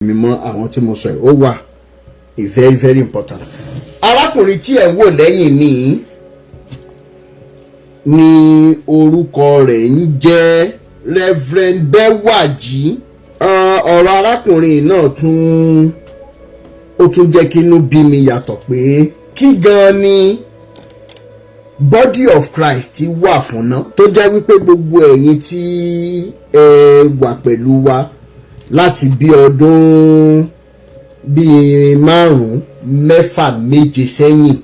Mi mọ́ àwọn tí mo sọ yìí, ó wà very very important. Arákùnrin tí ẹ̀ ń wò lẹ́yìn mi ní orúkọ rẹ̀ ń jẹ́ Reverend Bẹ́wàjí. Ọ̀rọ̀ arákùnrin náà tún ó tún jẹ́ kí inú bí mi yàtọ̀ pé kí gan ni Body of Christ wà fún ná, tó jẹ́ wípé gbogbo ẹ̀yin tí ẹ wà pẹ̀lú wa láti bí ọdún bíi 5, 6, 7 sẹ́yìn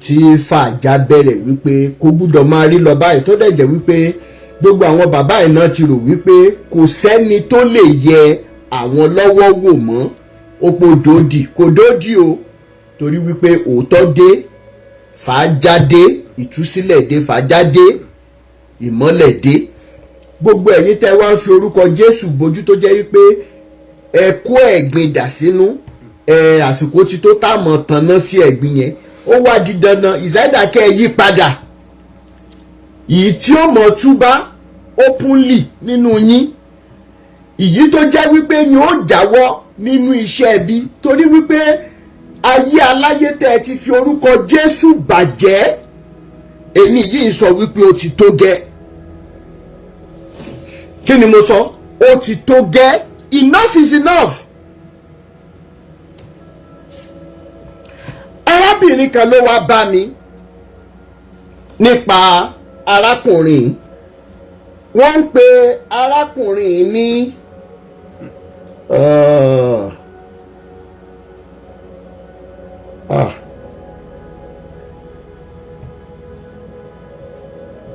tí fàájà bẹ̀rẹ̀, wípé kò gbúdọ̀ máa rí lọ báyìí, tó dẹ̀ jẹ́ wípé gbogbo àwọn bàbá yìí náà ti rò wípé kò sẹ́ni tó lè yẹ àwọn lọ́wọ́ wò mọ́, ó pò dòdì kò dòdì o, torí wípé òótọ́ dé, fàájà dé, ìtúsílẹ̀ dé, fàájà dé, ìmọ́lẹ̀ dé. Gbogbo ẹ̀yin tẹ́ wá ń fi orúkọ Jésù bójú, tó jẹ́ wípé ẹ kó ẹ̀gbin dà sínú ẹ, àsìkò tí tó tààmọ̀ tanná sí ẹ̀gbin yẹn, ó wá di dandan ìsáyédà kẹ́ ẹ yí padà. Yìí tí ó mọ̀ túbá openly nínú yín, ìyí tó jẹ́ wípé yín ó jáwọ́ nínú iṣẹ́ ẹbí, torí wípé ayé aláyé tẹ́ ẹ ti fi orúkọ Jésù bàjẹ́, èmi yìí sọ wípé ó ti tó gẹ́. Kí ni mo sọ? Ó ti tó gẹ́. Enough is enough. Arábìnrin kan ló wá bá mi nípa arákùnrin. Wọ́n ń pe arákùnrin ní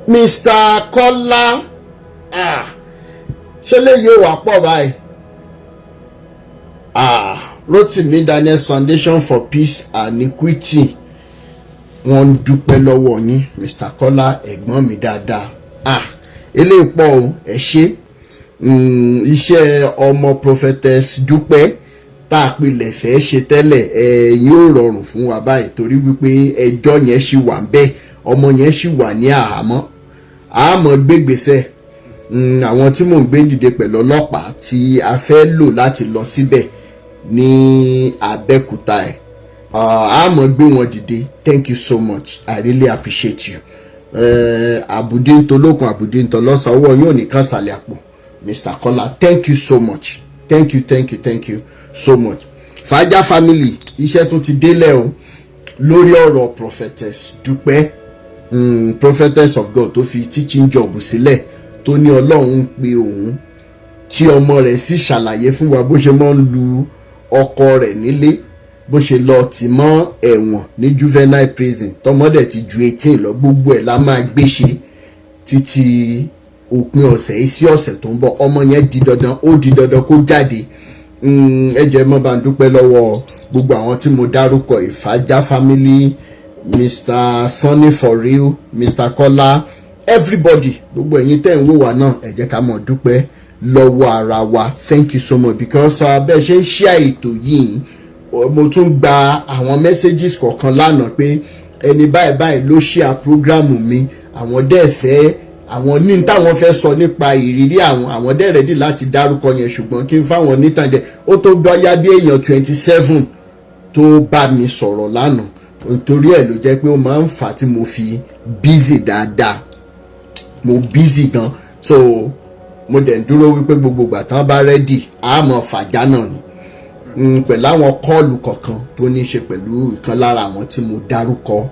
Mr. Kọ́lá. Ṣé léyìí ò wá pọ̀ báyìí? Rotimi Daniel Foundation for Peace and Equity, wọ́n ń dúpẹ́ lọ́wọ́ yín, Mr. Kọ́lá, ẹ̀gbọ́n mi dáadáa. Eléyìí pọ̀ o, ẹ ṣé. Iṣẹ́ ọmọ Prophetess Dúpẹ́ tá a pilẹ̀ fẹ́ ṣe tẹ́lẹ̀, ẹ̀yin ò rọrùn fún wa báyìí, torí wípé ẹjọ́ yẹn ṣì wà ń bẹ̀, ọmọ yẹn ṣì wà ní àhámọ́, àmọ́ gbégbèsè àwọn tí mò ń gbé dìde pẹ̀lú ọlọ́pàá tí a fẹ́ lò láti lọ síbẹ̀ ní Abẹ́òkúta ẹ̀, àmọ́ gbé wọn dìde. Thank you so much, I really appreciate you. Àbùdí ń tolókun, àbùdí ń tọlọ́sàn, ọwọ́ yóò ní kàn sàlẹ̀ àpò. Mr. Kola, thank you so much, thank you, thank you, thank you so much. Fàájà family, iṣẹ́ tún ti délẹ̀ o lórí ọ̀rọ̀ Prophetess Dúpẹ́, prophetess of God tó fi teaching job sílẹ̀, tó ní Ọlọ́run ń pe òun, tí ọmọ rẹ̀ sì ṣàlàyé fún wa bó ṣe máa ń lu ọkọ rẹ̀ nílé, bó ṣe lọ tì mọ́ ẹ̀wọ̀n ní juvenile prison, tọmọdé ti ju 18 lọ. Gbogbo ẹ̀ la máa gbé ṣe títí òpin ọ̀sẹ̀ yìí sí ọ̀sẹ̀ tó ń bọ̀. Ọmọ yẹn di dandan, ó di dandan kó jáde. Ẹ jẹ́ mọ́ bá ń dúpẹ́ lọ́wọ́ gbogbo àwọn tí mo dárúkọ: Ìfàjà family, Mr. Sunny for real, Mr. Kola, everybody. Gbogbo ẹ̀yin tẹ́ ń wò wá náà, ẹ jẹ́ ká mọ̀ dúpẹ́ lọ́wọ́ ara wa. Thank you so much, because bẹ́ẹ̀ ṣe ń ṣe ètò yìí, mo tún gba àwọn messages kọ̀ọ̀kan lánàá pé ẹni báyìí báyìí ló ṣe à program mi, àwọn dẹ̀ fẹ́, àwọn ní táwọn fẹ́ sọ nípa ìrírí àwọn, àwọn dẹ̀ ready láti dárúkọ yẹn, ṣùgbọ́n kí n fáwọn nítàn jẹ. Ó tó bọ́yá bí èèyàn 27 tó bá mi sọ̀rọ̀ lánàá. Nítorí ẹ̀ ló jẹ́ pé ó máa ń fà á tí mo fi busy dáadáa. Mo busy gan, so mo dẹ̀ ń dúró wípé gbogbo ìgbà tán bá ready, àmọ́ fàjà náà ni pẹ̀lú àwọn call kọ̀ọ̀kan tó ní í ṣe pẹ̀lú ìkan lára àwọn tí mo dárúkọ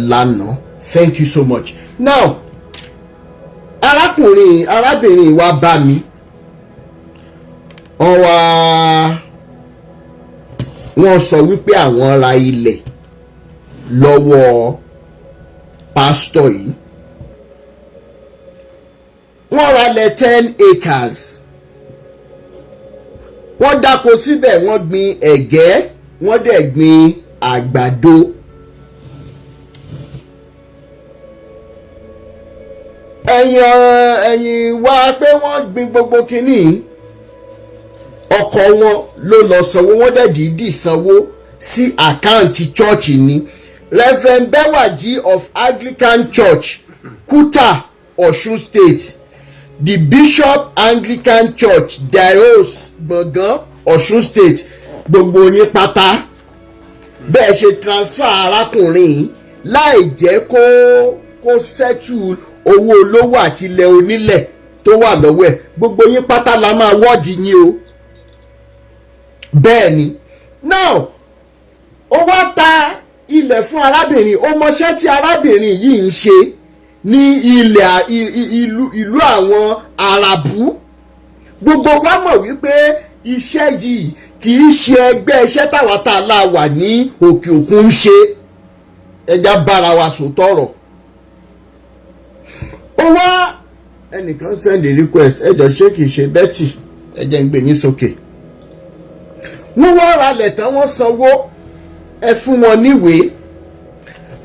lánàá. Thank you so much. Now, arákùnrin, arábìnrin wa bá mi, wọ́n wá wọ́n sọ wípé àwọn ra ilẹ̀ lọ́wọ́ pásítọ̀ yìí. Wọ́n ralẹ̀ 10 acres, wọ́n dáko síbẹ̀, wọ́n gbin ẹ̀gẹ́, wọ́n dẹ̀ gbin àgbàdo. Ẹ̀yìn wá pé wọ́n gbin gbogbo kínní, ọkọ wọn ló lọ sanwó, wọ́n dẹ̀ dìídì sanwó sí account church ni Reverend Bewaji of Anglican Church, Kuta, Ọ̀ṣun State, the Bishop, Anglican Church Diocese, Gbọ̀ngàn. Ọ̀ṣun State, gbogbo yín pátá, bẹ́ẹ̀ ṣe transfer arákùnrin yìí láì jẹ́ kó settle owó olówó àti ilẹ̀ onílẹ̀ tó wà lọ́wọ́ ẹ̀, gbogbo yín pátá la máa wọ́ọ̀dì yín o. Bẹ́ẹ̀ ni. Now, ó wá ta ilẹ̀ fún arábìnrin, ó mọṣẹ́ tí arábìnrin yìí ń ṣe ní ilẹ̀ ìlú àwọn Àràbù. Gbogbo wa mọ̀ wípé iṣẹ́ yìí kì í ṣe ẹgbẹ́ iṣẹ́ táwa tá a la wà ní òkè òkun ń ṣe. Ẹja bára wa sòótọ́ ọ̀rọ̀. Ó wá, ẹnìkan send request, ẹjọ́, ṣé kìí ṣe Betty? Ẹ jẹ́ ń gbé yín sókè. Wọ́n wá ralẹ̀ tán, wọ́n sanwó, ẹ fún wọn níwèé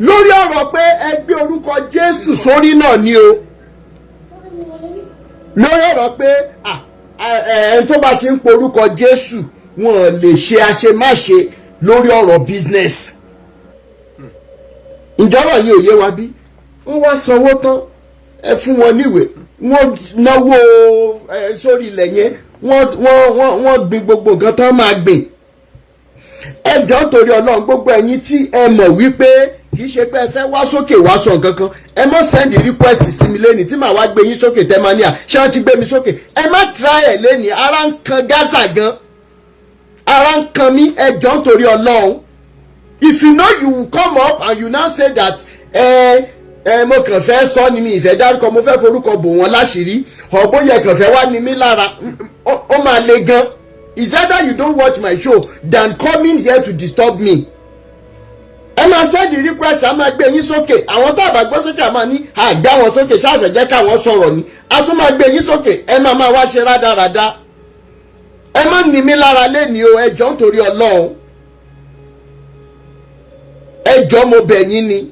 lórí ọ̀rọ̀ pé ẹ gbé orúkọ Jésù sórí náà ni o, lórí ọ̀rọ̀ pé ẹni tó bá ti ń porúkọ Jésù, wọn lè ṣe àṣemáṣe lórí ọ̀rọ̀ business. Ìjọba yìí ò yé wa bí. Wọ́n wá sanwó tán, ẹ fún wọn níwèé, wọ́n náwó sórí ilẹ̀ yẹn, wọ́n gbin gbogbo nǹkan tán máa gbìn. Ẹ jọ̀ọ́, torí Ọlọ́run, gbogbo ẹ̀yin tí ẹ mọ̀ wípé kì í ṣe pé ẹ fẹ́ wá sókè wá sọ nǹkan kan, ẹ má send request sí mi lẹ́nìí tí màá wá gbé yín sókè. Tẹ́ máa ní à ṣé wọ́n ti gbé mi sókè? Ẹ má try ẹ̀ lẹ́nìí. Ara ń kan Gaza gan, ara ń kan mí. Ẹ jọ̀ọ́, torí Ọlọ́run, if you know you will come up and you now say that ẹ mo kàn fẹ́ sọ ni, mi ìfẹ́ dárúkọ, mo fẹ́ forúkọ bò wọ́n láṣìírí, ọ̀bóyẹ kàn fẹ́ wá ní mí lára, ó máa le gan. It's either you don't watch my show than coming here to disturb me. Ẹ máa send the request, a máa gbé yín sókè. Àwọn tó àbá gbọ́ sókè, a máa ní àgbá wọn sókè, ṣáàfẹ́ jẹ́ káwọn sọ̀rọ̀ ni, a tún máa gbé yín sókè. Ẹ máa máa wá ṣe rádaràda. Ẹ má ní mí lára lẹ́ni o. Ẹ jọ̀ọ́, nítorí Ọlọ́run, ẹ jọ̀ọ́, mo bẹ̀ yín ni.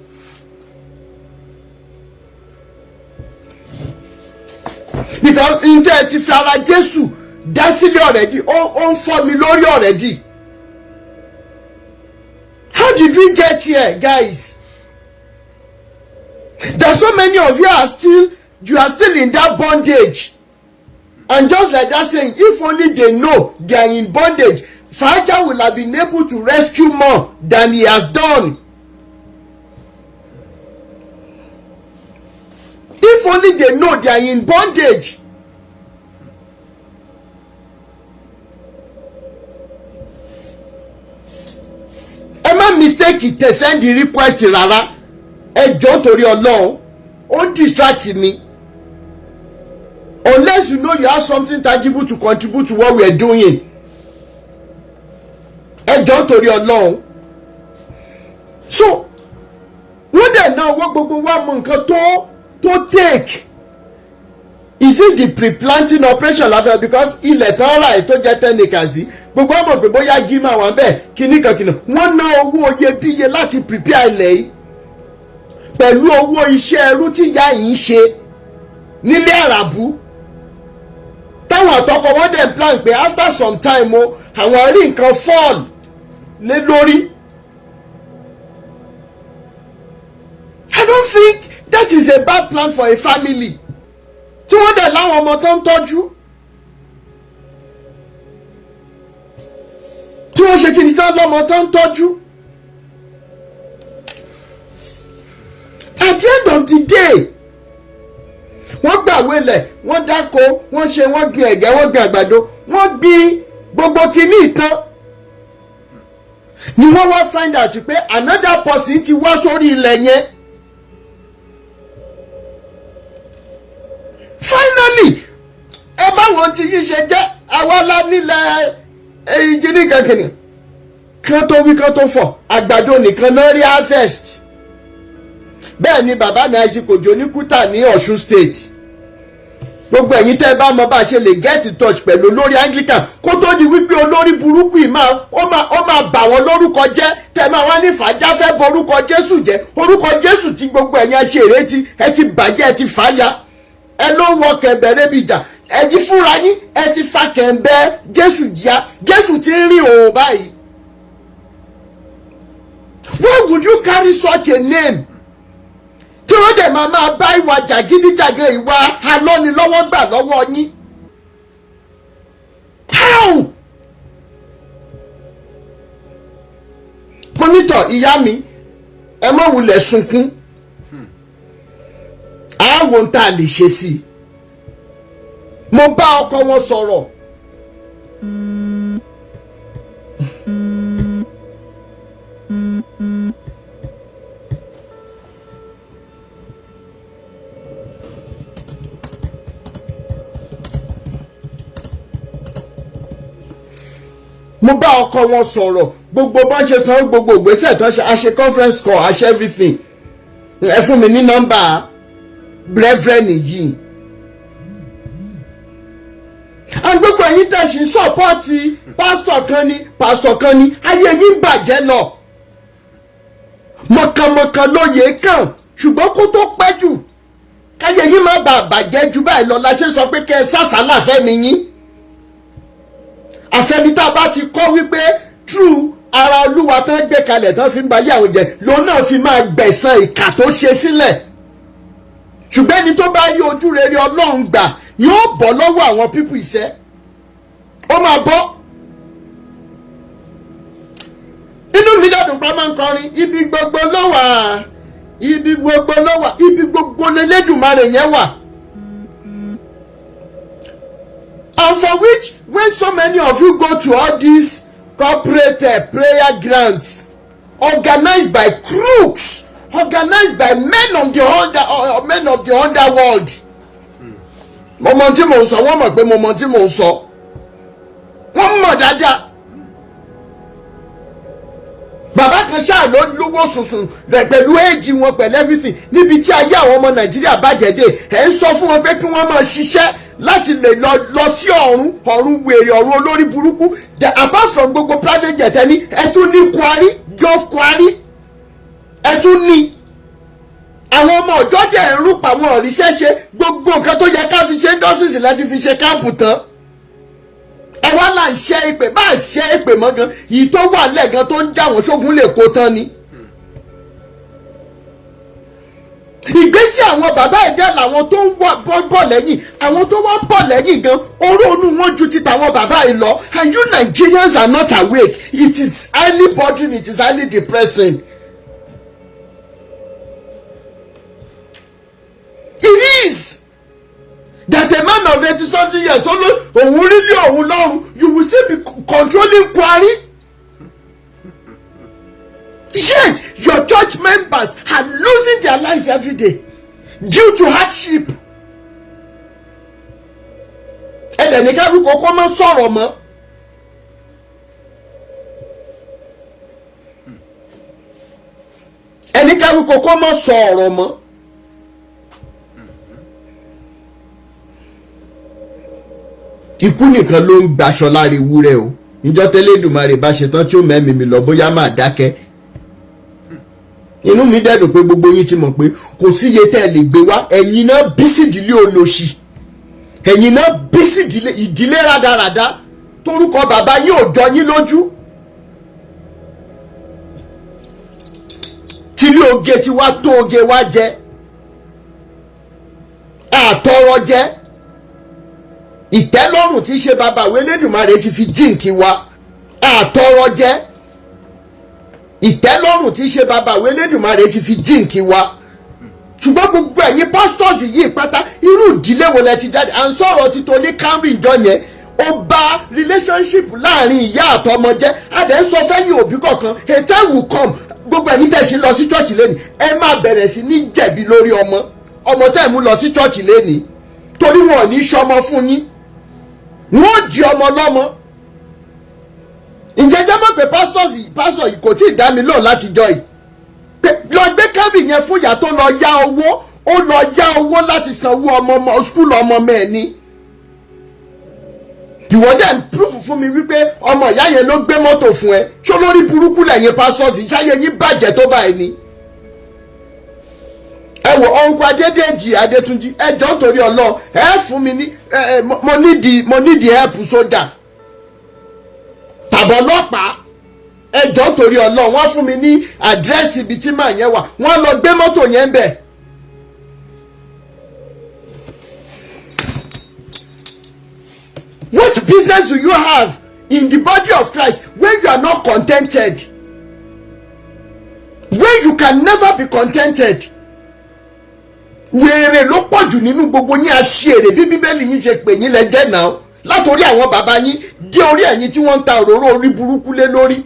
Because ntẹ́ ẹ ti fi ara Jésù dá sílẹ̀ already, ó ń fọ́ mi lórí already. How did we get here, guys? There so many of you are still, you are still in that bondage. And just like that saying, if only they know they are in bondage, Faja will have been able to rescue more than he has done. If only they know they are in bondage. Ẹ má mistake tẹ send request rárá. Ẹ jọ̀ọ́, torí Ọlọ́run, ó ń distract mi. Unless you know you have something tangible to contribute to what we are doing. Ẹ jọ̀ọ́, torí Ọlọ́run. So wọ́n dẹ̀ ná owó, gbogbo wa mọ nǹkan tó take. Is it the pre-planting operation láfẹ́? Because ilẹ̀ tán rà ẹ̀ tó jẹ́ 10 acres yìí, gbogbo ọmọ pé bóyá gímà wà bẹ́ẹ̀, kíní kan kíní, wọ́n ná owó iyebíye láti prepare ilẹ̀ yìí pẹ̀lú owó iṣẹ́ ẹrú tí ìyá yìí ń ṣe nílé Àràbù, táwọn àtọkọ wọn dẹ̀ plan pé after some time o, àwọn rí nǹkan fall lé lórí. I don't think that is a bad plan for a family tí wọ́n dẹ̀ láwọn ọmọ tó ń tọ́jú, tí wọ́n ṣe kí ni tán lọ́mọ tó ń tọ́jú. At the end of the day, wọ́n gbàwé lẹ̀, wọ́n dáko, wọ́n ṣe, wọ́n gbin ẹ̀gẹ́, wọ́n gbin àgbàdo, wọ́n gbin gbogbo kinní ìtàn ni wọ́n wá find out pé another person ti wá sórí ilẹ̀ yẹn. Finally, ẹ bá wọn ti yí ṣe jẹ́ àwa la nílẹ̀ ìjìnlẹ̀ kankan kan tó wí kan tó fọ̀, àgbàdo nìkan náà rí harvest. Bẹ́ẹ̀ ni bàbá mi Isaac Òjó ní Kútà ní Ọ̀ṣun State. Gbogbo ẹ̀yin tẹ́ ẹ bá mọ bá a ṣe lè get in touch pẹ̀lú olórí Anglican, kó tó di wípé olórí burúkú yìí máa ó máa bà wọ́n lórúkọ jẹ́, tẹ́ máa wá ní fàájà fẹ́ borúkọ Jésù jẹ́. Orúkọ Jésù tí gbogbo ẹ̀yin aṣèré ti ẹ ti bàjẹ́, ẹ ti fàáya, ẹ ló ń wọ kẹ̀mbẹ̀ rébi ìjà, ẹ jí fúnra yín, ẹ ti fa kẹ̀mbẹ̀ Jésù ya. Jésù ti ń rìn òun báyìí. Why would you carry such a name tí wọ́n dẹ̀ máa máa bá ìwà jàgídíjàgan, ìwà alọ́nilọ́wọ́gbà lọ́wọ́ yín? How? Mo nítọ̀, ìyá mi, ẹ má wulẹ̀ sunkún, àáwò ń tà lè ṣe sí i. Mo bá ọkọ wọn sọ̀rọ̀. Mo bá ọkọ wọn sọ̀rọ̀, gbogbo bá ṣe san, gbogbo ìgbésẹ̀ tán ṣe, a ṣe conference call, a ṣe everything. Ẹ fún mi ní nọ́mbà reverend yìí. And gbogbo ẹ̀yin tẹ̀ sí support pásítọ̀ kan ní, pásítọ̀ kan ní, ayé yín bàjẹ́ lọ. Mọ̀kànmọ̀kàn lóye kàn, ṣùgbọ́n kó tó pẹ́ jù, káyé yín má bàa bàjẹ́ ju báyìí lọ la ṣe sọ pé kẹ́ ẹ sàsálà fẹ́mi yín. Àfẹnitá bá ti kọ́ wípé true ara Olúwa tán gbé kalẹ̀ tán fi ń ba yé àwọn jẹ, lòun náà fi máa gbẹ̀san ìkà tó ṣe sílẹ̀. Ṣùgbọ́n ẹni tó bá rí ojú rere Ọlọ́run gbà yóò bọ́ lọ́wọ́ àwọn people iṣẹ́, ó máa bọ́. Inú mi dàdùn pa máa ń kọrin, ibi gbogbo ló wà, ibi gbogbo ló wà, ibi gbogbo lélẹ́dùmarè yẹn wà. And for which, when so many of you go to all these corporate prayer grounds organized by crooks, organized by men of the underworld, mo mọ tí mò ń sọ, wọ́n mọ̀ pé mo mọ tí mò ń sọ, wọ́n mọ̀ dáadáa. Bàbá kan ṣáà ló lówó sùsùn rẹ̀ pẹ̀lú éèjì wọn, pẹ̀lú everything, níbi tí ayé àwọn ọmọ Nàìjíríà bàjẹ́ dé. Ẹ̀ ń sọ fún wọn pé kí wọ́n máa ṣiṣẹ́ láti lè lọ sí ọ̀run, ọ̀run wèrè, ọ̀run olórí burúkú. The apart from gbogbo private jet, ẹni ẹ tún ní quarry, golf quarry, ẹ tún ní àwọn ọmọ ọjọ́ dẹ̀ ń rúpa, àwọn òrìṣẹ́ ṣe gbogbo nǹkan tó yẹ ká fi ṣe industries láti fi ṣe camp tán. Ẹ wá là ń ṣe ìpè, bá ṣe ìpè mọ́ gan, yìí tó wà lẹ́ẹ̀gan tó ń já wọn ṣógun lè kó tán ni. Ìgbésí àwọn bàbá ẹ̀dẹ́ làwọn tó ń bọ̀ lẹ́yìn, àwọn tó wá ń bọ̀ lẹ́yìn gan, orónú wọn ju ti tàwọn bàbá yìí lọ. And you Nigerians are not awake. It is highly bothering, it is highly depressing. It is that a man of 80-something years, ó ló òun rí lé òun lọ́rùn, you will still be controlling quarry. Yet your church members are losing their lives every day due to hardship. Ẹ̀dẹ̀ ní kárùkọ kó má sọ̀rọ̀ mọ́. Ẹni kárùkọ kó má sọ ọ̀rọ̀ mọ́. Ikú nìkan ló ń gbaṣọ lára ewúrẹ́ o. Níjọ́ tẹ́lẹ̀dùmarè bá ṣe tán tí ó mẹ́mìí mi lọ, bóyá máa dákẹ́. Inú mi dẹ́dùn pé gbogbo yín ti mọ̀ pé kò sí iye tẹ́ ẹ lè gbé wá. Ẹ̀yin náà bí sídìílé olóṣì, ẹ̀yin náà bí sídìílé ìdílé rádaràda torúkọ bàbá yín ò jọ yín lójú. Tílé oge tí wá tó oge wá jẹ àtọrọ jẹ, ìtẹ́lọ́rùn tí í ṣe bàbá àwọn Elédùmarè ti fi jíǹkí wa. Àtọrọ jẹ, ìtẹ́lọ́rùn tí í ṣe bàbá àwọn Elédùmarè ti fi jíǹkí wa. Ṣùgbọ́n gbogbo ẹ̀yin pastors yìí pátá, irú ìdílé wo lẹ ti jáde? À ń sọ̀rọ̀ ti tó ní Camry ìjọ yẹn, ó bà relationship láàrin ìyá àtọmọ jẹ́. Adẹ̀ ń sọ fẹ́yìn òbí kọ̀ọ̀kan, a time will come, gbogbo ẹ̀yin tẹ̀ sí lọ sí church lẹ́nu, ẹ máa bẹ̀rẹ̀ sí ní jẹ̀bi lórí ọmọ, ọmọ tẹ́ ẹ̀ mú lọ sí church lẹ́ni, torí wọn ò ní sọmọ fún yín, wọn ò di ọmọ lọ́mọ. Ǹjẹ́ jẹ́ mọ̀ pé pásọ̀ yìí kò tí ì dá mi lóhùn láti jọ yìí? Lọ gbé Camry yẹn fún ìyá tó lọ yá owó, ó lọ yá owó láti sanwó ọmọ ọmọ school ọmọ mẹ́ẹ̀ ni. Ìwọ dẹ̀ ń proof fún mi wípé ọmọ ìyá yẹn ló gbé mọ́tò fún ẹ. Ṣó lórí burúkú lẹ́yìn pastors? Ìṣáyé yín bàjẹ́ tó báyìí ni. Ẹ wò, ọ̀nkọ Adédèjì Adétúnjì, ẹ jọ̀ọ́, nítorí Ọlọ́run, ẹ fún mi ní ẹ mo need help sójà tàbọ̀ ọlọ́pàá. Ẹ jọ̀ọ́, nítorí Ọlọ́run, wọ́n fún mi ní àdírẹ́sì ibi tí màá yẹn wà, wọ́n lọ gbé mọ́tò yẹn bẹ̀. What business do you have in the body of Christ when you are not contented? When you can never be contented. Wèrè ló pọ̀ jù nínú gbogbo yín, aṣèrè bí Bíbélì yín ṣe pè yín lẹ́jẹ̀ náà, látòrí àwọn bàbá yín dé orí ẹ̀yin tí wọ́n ń ta òróró orí burúkú lé lórí.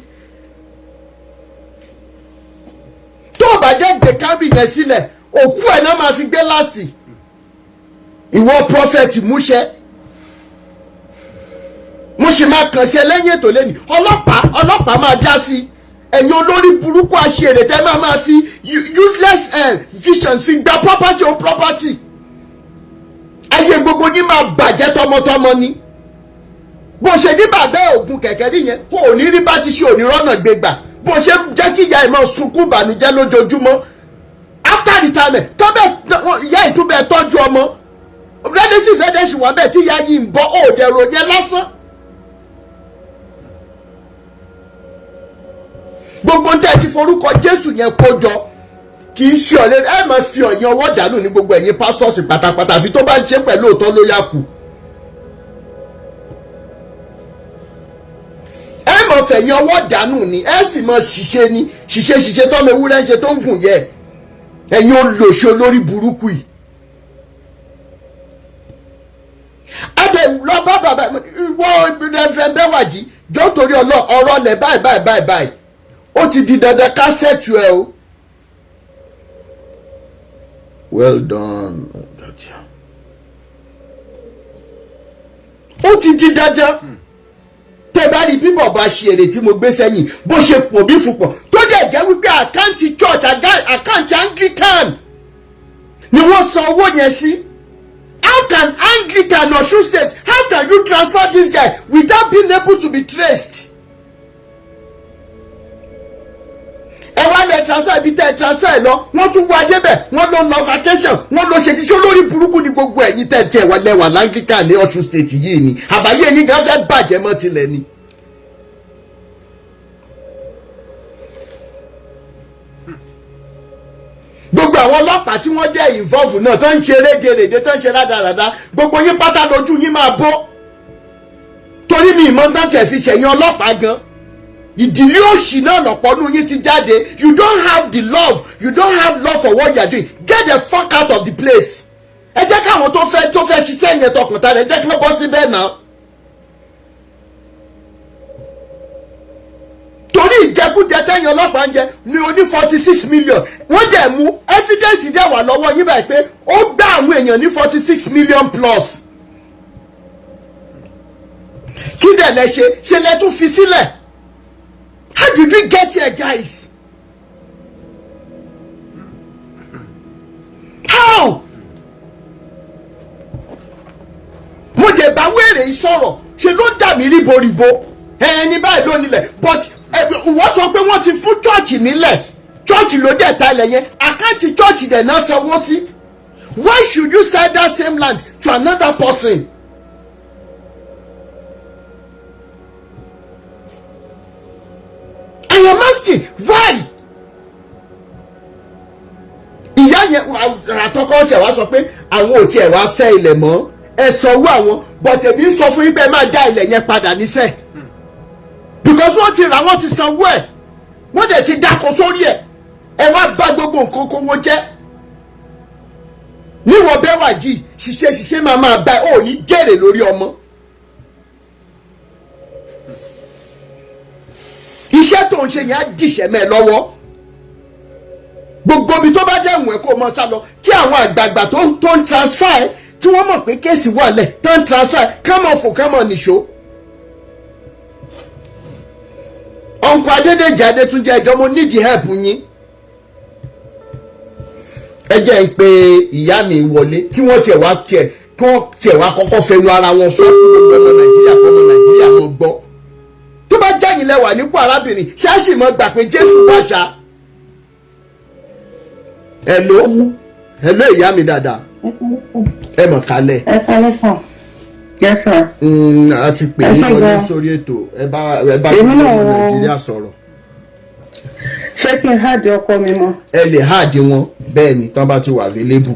Tó o bá dé gbé Camry yẹn sílẹ̀, òkú ẹ̀ náà máa fi gbé last. Ìwọ prophet múṣẹ́, mo sì máa kàn sí ẹ lẹ́yìn ètò lẹ́nu. Ọlọ́pàá, ọlọ́pàá máa já sí ẹ̀yin olórí burúkú aṣèrè tẹ́ máa fi useless visions fi gba property on property. Ayé gbogbo yín máa bàjẹ́ tọmọtọmọ ni. Bó ṣe ní bàbá ògùn kẹ̀kẹ́ nìyẹn, kò ní rí bá ti ṣe, òní rọ́nà gbégbà. Bó ṣe ń jẹ́ kí ìyá ẹ̀ máa sunkún ìbànújẹ́ lójoojúmọ́ after retirement, tọ́bẹ̀ ìyá ìtúbẹ̀ tọ́jú ọmọ, relative ẹ̀dẹ̀ ṣì wà bẹ́ẹ̀ tí ìyá yìí ń bọ́ òdẹ̀rò yẹn lásán. Gbogbo tẹ́ ẹ ti forúkọ Jésù yẹn kó jọ, kì í ṣe ọ̀lẹ́. Ẹ máa fi ọ̀yàn ọwọ́ dànù ní gbogbo ẹ̀yin pastors pátápátá, àfi tó bá ń ṣe pẹ̀lú òótọ́ ló yà kù. Ẹ máa fẹ̀yìn ọwọ́ dànù ni, ẹ sì máa ṣiṣẹ́ ni, ṣiṣẹ́ ṣiṣẹ́ tọ́mọ ewúrẹ́ ń ṣe tó ń gùn yẹ. Ẹ̀yin olóṣè olórí burúkú yìí. Adé lọ bá bàbá ìwọ Reverend Bẹ́wàjì, jọ torí ọ̀rọ̀ lẹ̀ báyìí báyìí báyìí báyìí, ó ti di dandan ká settle ẹ o. Well done. Ó ti di dandan. Tẹ bá rí bí bọ̀bá ṣe èrè tí mo gbé sẹ́yìn, bó ṣe pò bí fúnpọ̀, tó dẹ̀ jẹ́ wípé account church, account Anglican ni wọ́n san owó yẹn sí. How can Anglican, Osun State, how can you transfer this guy without being able to be traced? Ẹ wá lẹ transfer, ibi tẹ ẹ transfer ẹ lọ, wọ́n tún wá débẹ̀, wọ́n lọ lọ vacation, wọ́n lọ ṣe tíṣó. Lórí burúkú ni gbogbo ẹ̀yin tẹ̀ tẹ̀ wà lẹ́wà l'Anglican ní Ọ̀ṣun State yìí ni. Àbáyé yín gan fẹ́ bàjẹ́ mọ́ tilẹ̀ ni. Gbogbo àwọn ọlọ́pàá tí wọ́n jẹ́ involve náà, tó ń ṣe rédèrèdè, tó ń ṣe rádaràda, gbogbo yín pátá lójú yín máa bọ́, torí mi ìmọ̀ tán tẹ̀ fi ṣẹ̀yìn ọlọ́pàá gan. Ìdílé òṣì náà lọ̀pọ̀ nù yín ti jáde. You don't have the love, you don't have love for what you are doing. Get the fuck out of the place. Ẹ jẹ́ káwọn tó fẹ́ ṣiṣẹ́ yẹn tọkàntara, ẹ jẹ́ kí wọ́n bọ́ síbẹ̀ náà. Torí ìjẹkújẹ tẹ́yìn ọlọ́pàá ń jẹ ní oní 46 million, wọ́n dẹ̀ mú evidence dẹ̀ wà lọ́wọ́ yín báyìí pé ó gbá àwọn èèyàn ní 46 million plus. Kí dẹ̀ lẹ ṣe? Ṣe lẹ tún fi sílẹ̀? How did we get here, guys? How? Mo dẹ̀ bá wéèrè yìí sọ̀rọ̀, ṣe ló ń dà mí ríboríbo. Ẹni báyìí ló nílẹ̀, but wọ́n sọ pé wọ́n ti fún church nílẹ̀, church ló dẹ̀ ta ilẹ̀ yẹn, account church dẹ̀ náà sanwó sí. Why should you sell that same land to another person? I am asking, why? Ìyá yẹn àtọkọ tiẹ̀ wá sọ pé àwọn ò tiẹ̀ wá fẹ́ ilẹ̀ mọ́, ẹ sanwó àwọn, but èmi ń sọ fún yín pé ẹ máa dá ilẹ̀ yẹn padà níṣẹ́, because wọ́n ti rà, wọ́n ti sanwó ẹ̀, wọ́n dẹ̀ ti dáko sórí ẹ̀. Ẹ wá bá gbogbo nǹkan kówó jẹ́. Níwọ̀n bẹ́ẹ̀ wà jì ṣiṣẹ́ ṣiṣẹ́ máa máa bá ẹ, ò ní jèrè lórí ọmọ. Iṣẹ́ tó ń ṣe yẹn á dìṣẹ́ mẹ́ ẹ lọ́wọ́. Gbogbo ibi tó bá dẹ̀ wọ̀n ẹ́ kó mọ sá lọ, kí àwọn àgbààgbà tó ń transfer ẹ, tí wọ́n mọ̀ pé case wà lẹ̀ tó ń transfer ẹ, ká mọ̀ fò, ká mọ̀ nìṣó. Uncle Adédèjì Adétúnjẹ, ẹjọ́, mo need help yín. Ẹ jẹ́ ń pe ìyá mi wọlé, kí wọ́n tiẹ̀ wá tiẹ̀ kí wọ́n tiẹ̀ wá kọ́kọ́ fẹnu ara wọn sọ fún gbogbo ọmọ Nàìjíríà, kọ́ ọmọ Nàìjíríà wọn gbọ́. Tó bá jẹ́yìn lẹ́wà nípò arábìnrin, ṣáàṣì mọ́ gbà pé Jésù wá ṣá. Hello, hello, ìyá mi dáadáa, ẹ mọ̀ kálẹ̀. Ẹ kálẹ́ sàn. Yes, sir. A ti pè Ẹ yín ṣé wọlé gan. sórí ètò. Ẹ bá Èmi gbogbo náà ọmọ Nàìjíríà sọ̀rọ̀. Ṣé kí n add ọkọ mi mọ́? Ẹ lè add wọn, bẹ́ẹ̀ ni, tán bá ti wà available.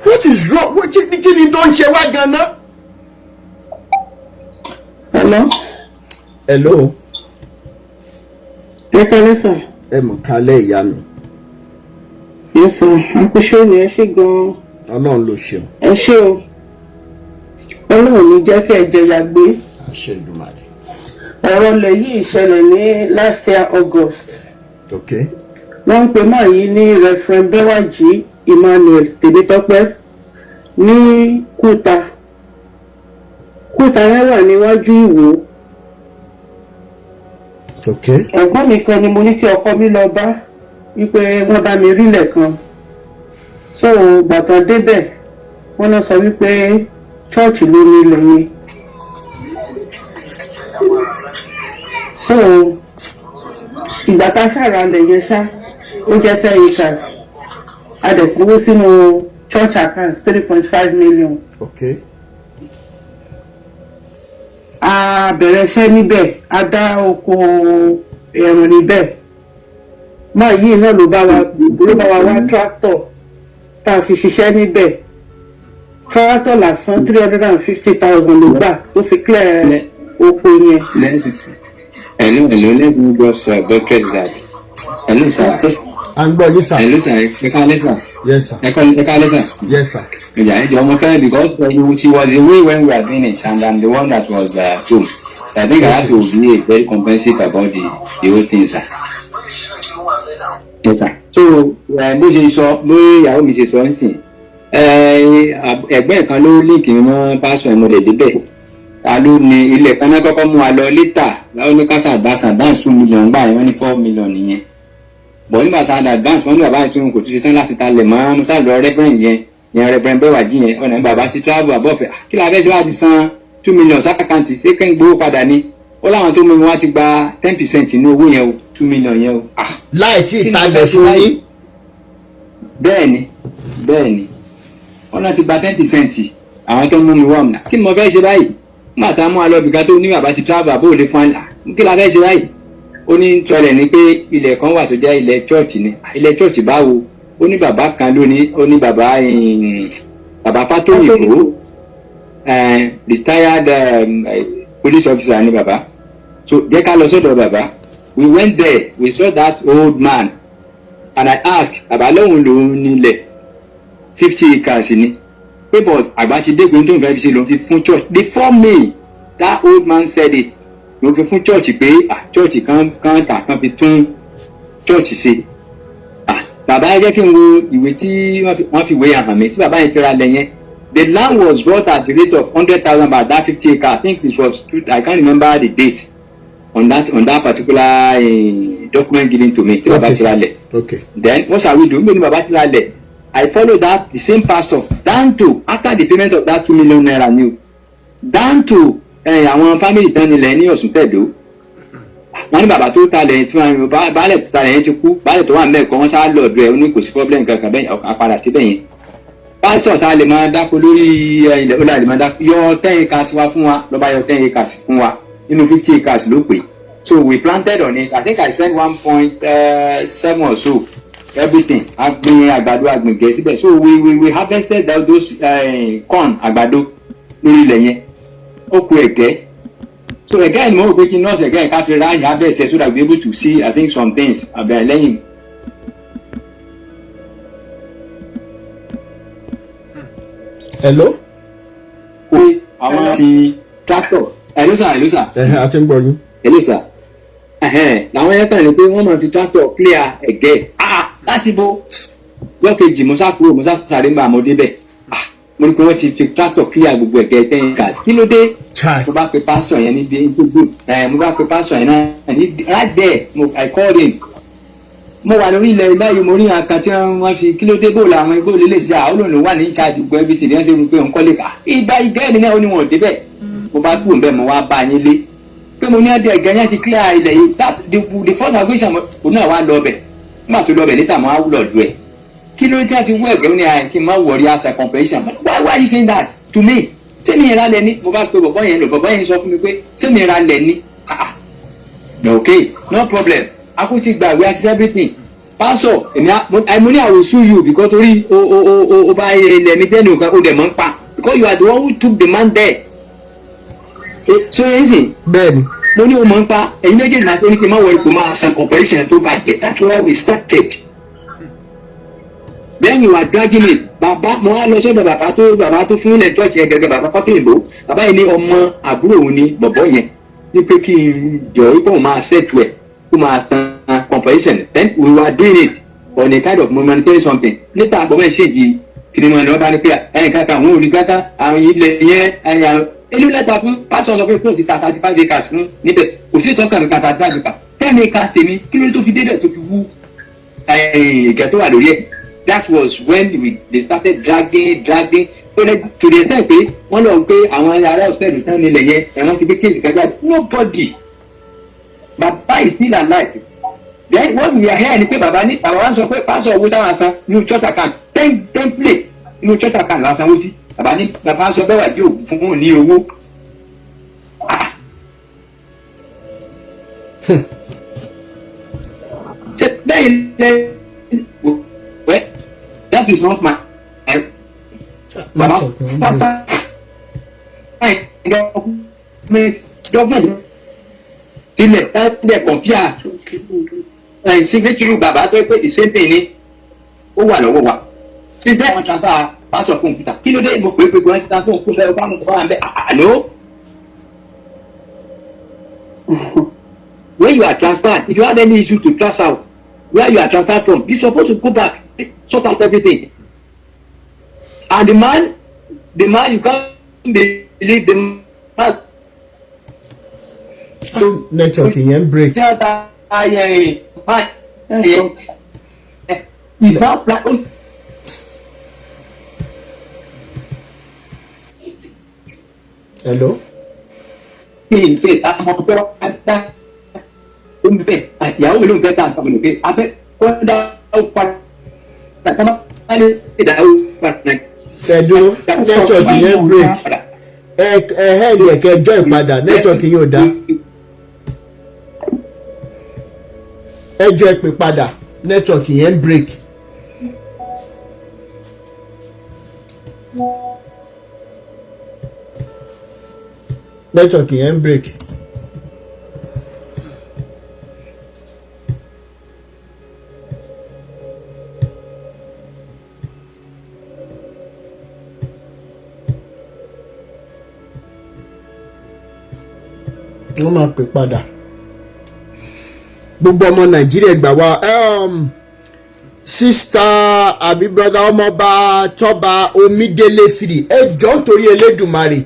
What What is wrong? Kí ni tó ń ṣe wá gan-an? Hello. Hello. Ẹ kálẹ́, sir. Ẹ mọ̀ kálẹ̀, ìyá mi. Yes, sir. Àkúṣe ni, ẹ ṣé gan-an. Ọlọ́run ló ṣeun. Ẹ ṣé o. Ọlọ́run ní jẹ́ kí ẹ jẹyà gbé. Àṣẹ Èdùmàrè. Ọ̀rọ̀ ilẹ̀ yìí ṣẹlẹ̀ ní last year August. Wọ́n ń pe máa yìí ní Reverend Bẹ́wàjí Emmanuel Tèmítọ́pẹ́ ní Kúta. Kúta yẹn wà níwájú Ìwó. Ẹ̀gbọ́n mi kan ni mo ní kí ọkọ mi lọ bá wípé wọ́n bá mi rílẹ̀ kan. So gbàtàn débẹ̀, wọ́n náà sọ wípé church ló ní ilẹ̀ yẹn. So ìgbà tá a ṣàrà ilẹ̀ yẹn ṣá, ó jẹ́ 10 acres. A dẹ̀ fowó sínú church account, 3.5 million. A bẹ̀rẹ̀ iṣẹ́ níbẹ̀, a dá oko ẹ̀rùn níbẹ̀. Máa yìí náà ló bá wa wá tractor tá a fi ṣiṣẹ́ níbẹ̀. Tractor lásán, 350,000 ló gbà tó fi clear oko yẹn. Hello, hello, let me just buttress that. Hello, sir. À ń gbọ́ yín, sir. Hello, sir. Ẹ káalẹ́, sir. Yes, sir. Ẹ káalẹ́, sir. Yes, sir. Yeah, ẹ jọ̀ọ́, mo fẹ́ because she was away when we were doing it and I'm the one that was home. I think I have to be very comprehensive about the whole thing, sir. Yes, sir. So, bó ṣe sọ, bó ìyàwó mi ṣe sọ ń sìn, ẹgbẹ́ kan ló link mi mọ́ pásọ̀ ẹ̀, mo lè débẹ̀. Ta ló ní ilẹ̀ kan náà kọ́kọ́ mú wa lọ later? Báwo ní kásá advance advance 2 million gbà yẹn, wọ́n ní 4 million nìyẹn bọ̀. Nígbà sáà advance, wọ́n ní bàbá yẹn tún kò tún ṣe tán láti talẹ̀ mọ́. Musa lọ reverend yẹn yẹn, Reverend Bẹ́wàjí yẹn, ọ̀nà bàbá ti travel abọ́fẹ́. Kí la fẹ́ ṣe wá ti san 2 million sí account? Ṣé kí n gbowó padà ni? Ó láwọn tó mú mi wá ti gba 10% ní owó yẹn o, 2 million yẹn o. Ah! Láì tí ì talẹ̀ fún yín. Bẹ́ẹ̀ni, wọ́n náà ti gba 10%, àwọn tó ń mú mi wá ọ̀nà. Kí ni mo fẹ́ ṣe báyìí? Nígbà tá a mú wa lọ bìkan tó ní bàbá ti travel àbó òde fún wa, kí la fẹ́ ṣe báyìí? Ó ní tọrẹ ni pé ilẹ̀ kan wà tó jẹ́ ilẹ̀ church ni. Ilẹ̀ church báwo? Ó ní bàbá kan ló ní, ó ní bàbá bàbá Fátóyìnbó, retired police officer ni bàbá. So jẹ́ ká lọ sọ́dọ̀ bàbá. We went there, we saw that old man and I asked bàbá, lóhùn lòún nílẹ̀, 50 acres ni pé, but àgbà ti dé pé tó ń fẹ́ fi ṣe lòún fi fún church. Before me, that old man said it, lòún fi fún church pé, ah, church kan kan tà kan fi tún church ṣe. Ah, bàbá, ẹ jẹ́ kí n wo ìwé tí wọ́n fi wé hàn mí tí bàbá yẹn fi ra lẹ̀ yẹn. The land was bought at the rate of 100,000 by that 50 acre. I think it was two, I can't remember the date on that particular document given to me tí bàbá fi ra lẹ̀. Then what shall we do? Níbo ni bàbá ti ra lẹ̀? I follow that the same pastor down to, after the payment of that ₦2 million new, down to àwọn family tán nílẹ̀ ní Ọ̀ṣun Tẹ̀dó. Wọ́n ní bàbá tó talẹ̀ tí wọ́n baálẹ̀ tó talẹ̀ yẹn ti kú. Baálẹ̀ tó wà mẹ́ẹ̀kọ́, wọ́n sá lọ́ọ̀dọ̀ ẹ̀, ó ní kò sí problem kankan bẹ́ẹ̀, àpadà síbẹ̀ yẹn. Pásítọ̀ sá lè máa dáko lórí ilẹ̀, ó lè máa dáko, yọ 10 acres wá fún wa. Lọ́ba yọ 10 acres fún wa nínú 50 acres ló pè. So we planted on it. I think I spent 1.7 or so, everything. A gbin àgbàdo, a gbìn gẹ̀ síbẹ̀. So we harvested those corn, àgbàdo lórí ilẹ̀ yẹn. Ó kù ẹ̀gẹ́. So ẹ̀gẹ́ ni mo rò pé kí nọ́ọ̀sì ẹ̀gẹ́ ká fi ráàyè harvest so that we be able to see, I think, some things abẹ́ lẹ́yìn. Hello. Pé àwọn fi tractor. Hello, sir. Hello, sir. Ẹ̀hẹ́, a ti ń gbọ́ yín. Hello, sir. Ẹ̀hẹ́n, làwọn yẹn kàn ní pé wọ́n máa fi tractor clear ẹ̀gẹ́. Ah, láti bo lọ́kejì, mo sá kúrò, mo sá sáré ń bá mo débẹ̀. Ah, mo ní pé wọ́n ti fi tractor clear gbogbo ẹ̀gẹ́ 10 acres. Kí ló dé? Chai. Mo bá pe pastor yẹn ní gbogbo ẹ̀, mo bá pe pastor yẹn náà ní right there. Mo I called him. Mo wà lórí ilẹ̀ báyìí, mo rí àkàn tí wọ́n fi. Kí ló dé? Bò làwọn igbó lè ṣe àwọn olóòlù wà ní charge gbogbo everything ní wọ́n ṣe pé òun kọ́lé ká ìgbà ìgẹ́ mi náà. Ó ní wọn ò débẹ̀. Mo bá kúrò níbẹ̀, mo wá bá yín lé pé mo ní ẹdẹ ẹgẹ yẹn ti clear ilẹ̀ yìí. That the first allegation, òun náà wá lọ bẹ̀. Nígbà tó lọ bẹ̀ níta, mo wá lọ lù ẹ̀. Kí ló dé tí a fi wú ẹ̀gẹ́? Ó ní àyè kí n má worry as a competition. Why you saying that to me? Ṣé mi ìra lẹ̀ ni? Mo bá pe bọ̀bọ́ yẹn lò, bọ̀bọ́ yẹn sọ fún mi pé ṣé mi ìra lẹ̀ ni? Ah ah, okay, no problem. Akú ti gbàgbé àti everything. Pastor, èmi mo ní I will sue you because torí o bá ilẹ̀ mi jẹ́ nìkan o dẹ̀ mọ́ ń pa because you are the one who took the man there. So yẹn sìn. Bẹ́ẹ̀ni. Mo ní o mọ̀ ń pa ẹ̀yin méjèèjì máa tó ní kí n má wọlé kó máa san compensation tó bàjẹ́. That's where we started. Then you are dragging it. Bàbá mo wá lọ sọ́dọ̀ bàbá tó fún ilẹ̀ church yẹn gẹ́gẹ́, bàbá Fátóyìnbó. Bàbá yìí ní ọmọ àbúrò òun ní bọ̀bọ̀ yẹn ní pé kí n jọ wípé òun máa settle ẹ̀ kó máa san compensation. Then we were doing it on a kind of humanitarian something. Later àbọ̀mọ̀ ìṣèjì kìnìún ni wọ́n bá ní pé ẹ̀yìn kankan àwọn olùgbàtà àwọn ilẹ̀ yẹn ẹ̀yìn àwọn elú lẹ́tà fún pásọ̀ sọ pé fóun ti ta 35 acres fún níbẹ̀. Kò sí ìtọ́ka mi kan 35 acres, 10 acres tèmi, kí ló tó fi débẹ̀ tó fi wú ìgẹ̀ tó wà lórí ẹ̀? That was when they started dragging so that to the extent pé wọ́n lọ pé àwọn ará ọ̀sẹ̀ tán nílẹ̀ yẹn ẹ̀wọ̀n ti gbé case kan jáde. Nobody, bàbá is still alive. Then what we are here ni pé bàbá ní bàbá wa sọ pé pásọ̀ owó táwọn san ní church account, 10 template inú church account la sanwó sí. Bàbá ní bàbá sọ bẹ́ẹ̀ wà jí òkú fún òun ní owó. Ah. Ṣe bẹ́ẹ̀ lẹ well, that is not my bàbá pátá government sílẹ̀ tẹ́lẹ̀ compare signature bàbá tó pé the same thing ni ó wà lọ́wọ́ wa síbẹ̀. Wọ́n transfer pásọ̀ fún òkúta, kí ló dé? Mo pè é pé wọ́n ti transfer fún bẹ́ẹ̀ bá mo kọ́ wà ń bẹ́ àlọ́. When you are transferred, if you have any issue to trace out where you are transferred from, you suppose to go back, sort out everything. And the man, you can't believe the man. Network yẹn ń break. Network. Is now plan. Hello. Kí n ṣe àwọn tó wá dá ó ń bẹ ìyàwó mi ló ń fẹ́ ta nǹkan mi ló pé abẹ́ kó dá ó padà sábà lè dá ó padà. Ẹ dúró, network yẹn ń break. Ẹ hẹ́ẹ̀lì ẹ̀kẹ́ join padà, network yẹn ò dá. Ẹ jọ ẹ pè padà, network yẹn ń break. Network yẹn ń break. Wọ́n máa pè padà. Gbogbo ọmọ Nàìjíríà gbà wá. Sister àbí brother ọmọọba Tọ́ba Omídélé three, ẹ jọ̀ọ́, nítorí Elédùmarè,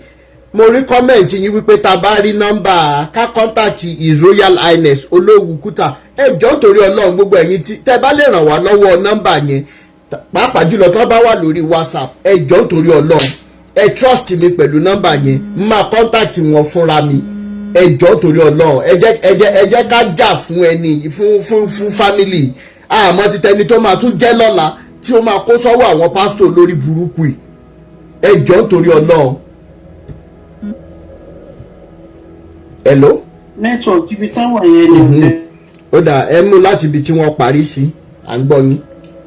mo rí comment yín wípé tá a bá rí nọ́mbà ká contact His Royal Highness Olówu Kútà. Ẹ jọ̀ọ́, nítorí Ọlọ́run, gbogbo ẹ̀yin tí tẹ́ bá lè ràn wá lọ́wọ́ nọ́mbà yẹn, pàápàá jùlọ tó bá wà lórí WhatsApp, ẹ jọ̀ọ́, nítorí Ọlọ́run, ẹ trust mi pẹ̀lú nọ́mbà yẹn, n máa contact wọn fúnra mi. Ẹ jọ̀ọ́, torí Ọlọ́run, ẹ jẹ́ ká jà fún ẹni fún family. Àmọ́ títẹni tó máa tún jẹ́ lọ́la tí ó máa kó sọ́wọ́ àwọn pásítọ̀ lórí burúkú yìí. Ẹ jọ̀ọ́, torí Ọlọ́run. Hello. Network ibi táwọn yẹn ni ọ̀tẹ̀. Ó dà, ẹ mú láti ibi tí wọ́n parí sí, à ń gbọ́ yín.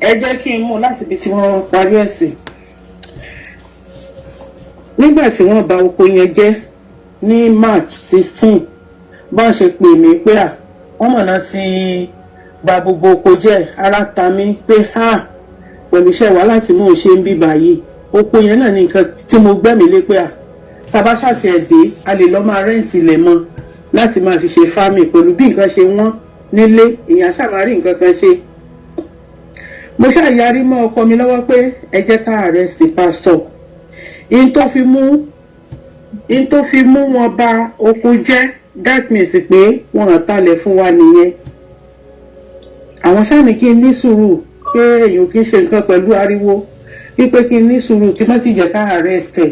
Ẹ jẹ́ kí n mú láti ibi tí wọ́n parí ẹ̀ sí. Nígbà tí wọ́n bà oko yẹn jẹ́ ní March 16, bọ́n ṣe pè mí pé à wọ́n mọ̀nà ti bà gbogbo oko jẹ́, ara ta mí pé ha pẹ̀lú iṣẹ́ wàhálà tí mò ń ṣe ń bí báyìí, oko yẹn náà ní nǹkan tí mo gbẹ́mìí lé pé à tàbá ṣàti ẹ̀ dé, a lè lọ́ máa rent ilẹ̀ mọ́ láti máa fi ṣe farming pẹ̀lú bí nǹkan ṣe wọ́n nílé, èèyàn ṣáà máa rí nǹkan kan ṣe. Mo ṣàyarí mọ́ ọkọ mi lọ́wọ́ pé ẹ jẹ́ ká arrest pastor in tó fi mú wọn bà oko jẹ́. That means pé wọn à talẹ̀ fún wa nìyẹn. Àwọn ṣáà ní kí n ní sùúrù pé èèyàn kì í ṣe nǹkan pẹ̀lú ariwo, wípé kí n ní sùúrù, kí n má ti jẹ́ ká arrest ẹ̀.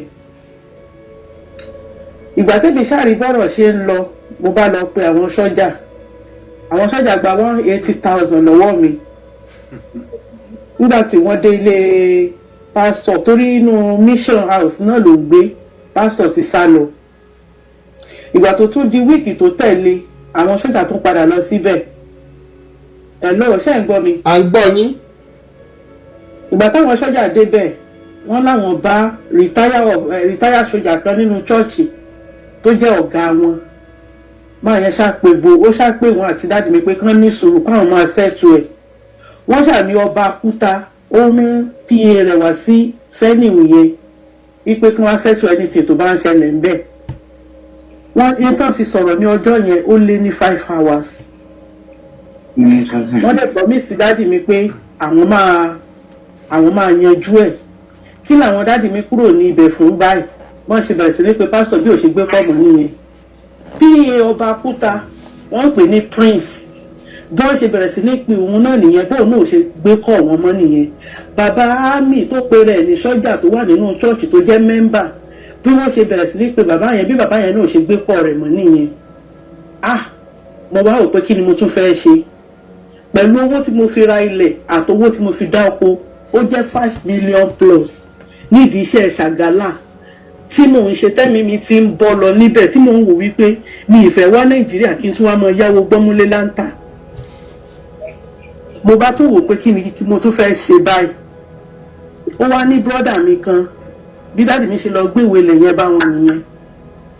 Ìgbà tẹ́bi ṣáàrí bọ́rọ̀ ṣe ń lọ, mo bá lọ pe àwọn sọ́jà. Àwọn sọ́jà gba 180,000 lọ́wọ́ mi nígbà tí wọ́n dé ilé pásítọ̀, torí inú mission house náà ló ń gbé, pásítọ̀ ti sá lọ. Ìgbà tó tún di week tó tẹ̀lé, àwọn sọ́jà tún padà lọ síbẹ̀. Ẹ̀ lọ́wọ́, ṣé ẹ̀ ń gbọ́ mi? À ń gbọ́ yín. Ìgbà táwọn sọ́jà débẹ̀, wọ́n láwọn bá retire sójà kan nínú chọ́ọ̀chì tó jẹ́ ọ̀gá wọn. Máa yẹn ṣàpè bo, ó ṣàpè wọn àti daddy mi pé kán ní sùúrù, káwọn máa settle ẹ̀. Wọ́n ṣàní ọba Kúta ó mú PA rẹ̀ wá sí venue yẹn wípé kí wọ́n settle anything tó bá ń ṣẹlẹ̀ ń bẹ̀. Wọ́n ní tán fi sọ̀rọ̀ ní ọjọ́ yẹn, ó lé ní 5 hours. Wọ́n dẹ̀ promise daddy mi pé àwọn máa yanjú ẹ̀. Kí làwọn daddy mi kúrò ní ibẹ̀ fún báyìí? Wọ́n ṣe bẹ̀rẹ̀ sí ní pé pásítọ̀, bí ò ṣe gbé pọ̀mọ́ nìyẹn. PA ọba Kúta, wọ́n ń pè ní Prince. Bí wọ́n ṣe bẹ̀rẹ̀ sí ní pe òun náà nìyẹn, bóun náà ṣe gbé kọ́ wọn mọ́ nìyẹn. Bàbá ami tó pe rẹ̀ ní sọ́jà tó wà nínú chọ́ọ̀chì tó jẹ́ member, bí wọ́n ṣe bẹ̀rẹ̀ sí ní pe bàbá yẹn, bí bàbá yẹn náà ṣe gbé kọ́ rẹ̀ mọ́ nìyẹn. Ah, mo wá rò pé kí ni mo tún fẹ́ ṣe pẹ̀lú owó tí mo fi ra ilẹ̀ àtowó tí mo fi dá oko? Ó jẹ́ 5 million plus nídìí iṣẹ́ ṣàgálà tí mò ń ṣe. Tẹ́mi mi ti ń bọ́ lọ níbẹ̀, tí mò ń wò wípé mi ìfẹ́ wá Nàìjíríà kí n tún wá mọ yáwó gbọ́múlé láńtà. Mo bá tún wò pé kí ni kí mo tún fẹ́ ṣe báyìí? Ó wá ní brother mi kan. Bí daddy mi ṣe lọ gbéwèé lẹ̀ yẹn bá wọn nìyẹn.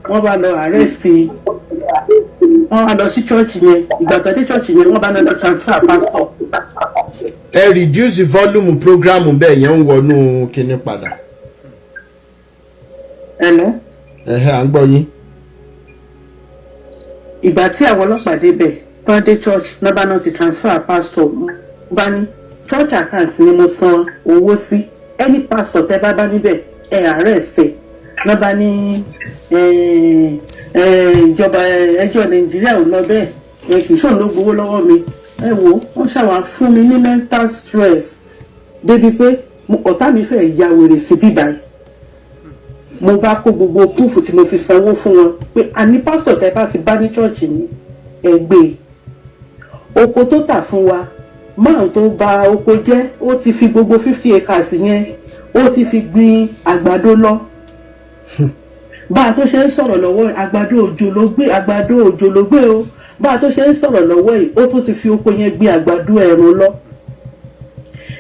Wọ́n bá lọ arrest, wọ́n wá lọ sí church yẹn. Ìgbà tó dé church yẹn, wọ́n bá lọ transfer pastor. Ẹ reduce volume program bẹ́ẹ̀ yẹn, ń wọnú kinní padà. Hello? Ẹ̀hẹ́, à ń gbọ́ yín. Ìgbà tí àwọn ọlọ́pàá débẹ̀ tán, dé church, nọ́bà náà ti transfer pastor. Bá ní church account ni mo san owó sí, any pastor tẹ́ bá bá níbẹ̀, ẹ arrest ẹ̀. Nọ́bà ní ìjọba ẹjọ́ Nàìjíríà ò lọ bẹ́ẹ̀, ẹ kì í ṣòun ló gbowó lọ́wọ́ mi. Ẹ wò, wọ́n ṣàwà fún mi ní mental stress débi pé ọ̀tá mi fẹ́ ya wèrè sí bíbáyìí. Mo bá kó gbogbo proof tí mo fi sanwó fún wọn pé àní pásítọ̀ tẹ́ bá ti bá ní chọ́ọ̀chì ní ẹgbẹ́ oko tó tà fún wa, máà tó bà oko jẹ́, ó ti fi gbogbo 50 acres yẹn, ó ti fi gbin àgbàdo lọ. Bá a tó ṣe ń sọ̀rọ̀ lọ́wọ́, àgbàdo òjò ló gbé, àgbàdo òjò ló gbé o. Bá a tó ṣe ń sọ̀rọ̀ lọ́wọ́ yìí, ó tún ti fi oko yẹn gbin àgbàdo ẹ̀rùn lọ.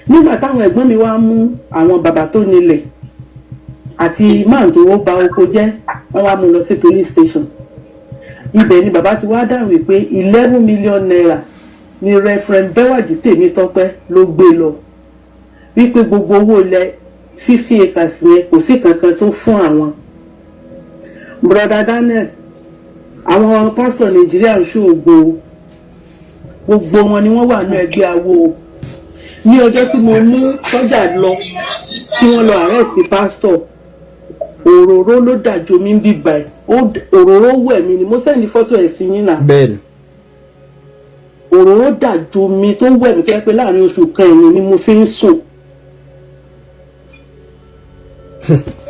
Nígbà táwọn ẹ̀gbọ́n mi wá mú àwọn bàbá tó nílẹ̀ àti máà tó bà oko jẹ́, wọ́n wá mú lọ sí police station. Ibẹ̀ ni bàbá ti wá dáhùn wípé ₦11 million ni Reverend Bẹ́wàjì Tèmítọ́pẹ́ ló gbé lọ, wípé gbogbo owó ilẹ̀ 50 acres yẹn, kò sí kankan tó fún àwọn. Brother Daniel, àwọn pásítọ̀ Nàìjíríà ń ṣoògùn o. Gbogbo wọn ni wọ́n wà ní ẹgbẹ́ awo o. Ní ọjọ́ tí mo mú sọ́jà lọ, tí wọ́n lọ arrest pásítọ̀, òróró ló dàjò mí ń bíbà ẹ̀. Òróró wẹ̀ mí ni. Mo send fọ́tò ẹ̀ sí yín náà. Bẹ́ẹ̀ni. Òróró dàjò mi tó wẹ̀ mí kẹ́ pé láàrin oṣù kan ẹ̀yìn ni mo fi ń sùn.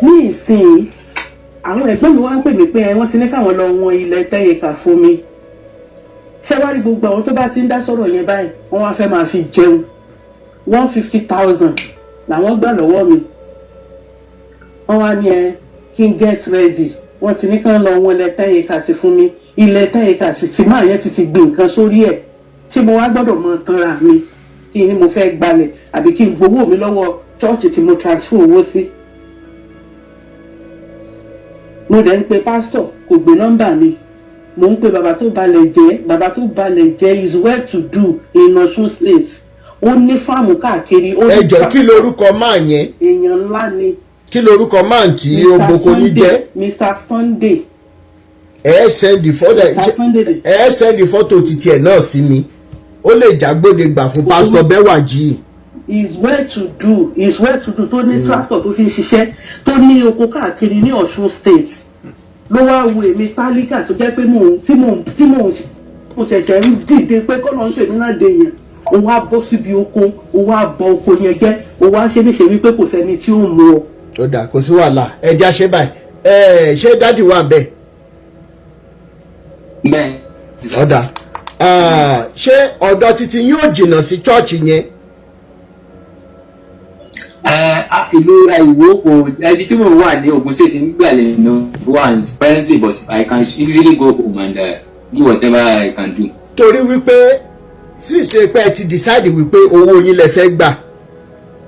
Ní ìsìn, àwọn ẹ̀gbọ́n mi wá ń pè mí pé wọ́n ti ní káwọn lọ wọn ilẹ̀ 10 acre fún mi. Ṣé wá rí gbogbo àwọn tó bá ti ń dá sọ̀rọ̀ yẹn báyìí, wọ́n wá fẹ́ máa fi jẹun. 150,000 làwọn gbà lọ́wọ́ mi. Wọ́n wá ní ẹ kí n get ready, wọ́n ti ní kán lọ wọn ilẹ̀ 10 acres fún mi. Ilẹ̀ 10 acres tí máa yẹn ti gbìn nǹkan sórí ẹ̀, tí mo wá gbọ́dọ̀ mọ tanra mi kí ni mo fẹ́ gbalẹ̀ àbí kí n gbowó mi lọ́wọ́ chọ́ọ̀chì tí mo transfer owó sí. Mo dẹ̀ ń pe pásítọ̀, kò gbé nọ́mbà mi. Mo ń pe bàbá tó balẹ̀ jẹ́. Bàbá tó balẹ̀ jẹ́ is well to do in Ọ̀ṣun State. Ó ní farm káàkiri. Ó ní Ẹ jọ, kí lorúkọ máa yẹn? Èèyàn ńlá ni. Kí lorúkọ máa tí ó gboko ní jẹ́? Mr Sunday. Ẹ send fọ́tò. Mr Sunday. Ẹ send fọ́tò títí ẹ̀ náà sí mi, ó lè jágbóde gbà fún pásítọ̀ Bẹ́wàjì. Is well to do, is well to do, tó ní tractor tó fi ń ṣiṣẹ́, tó ní oko káàkiri ní Ọ̀ṣun State. Ló wá wo èmi tálíkà tó jẹ́ pé mò ń tí mò ń tí mò ń mo ṣẹ̀ṣẹ̀ ń dìde pé kọ́nà ń ṣèmí náà dé yẹn, ó wá bọ́ síbi oko, ó wá bọ oko yẹn jẹ́, ó wá ṣe níṣe wípé kò sẹ́ni tí ó mú ọ. Ó dà, kò sí wàhálà, ẹ já ṣe báyìí. Ẹ ṣé, daddy wà bẹ́ẹ̀? Bẹ́ẹ̀. Ó dà, ṣé ọ̀dọ̀ títí yóò jìnnà sí chọ́ọ̀chì yẹn? Ìlú Ìwó kò, ibi tí mo wà ní Ogun State nígbà lè no one presently, but I can easily go home and do whatever I can do. Torí wípé Since tó pé ẹ ti decide wípé owó yín lẹ fẹ́ gbà,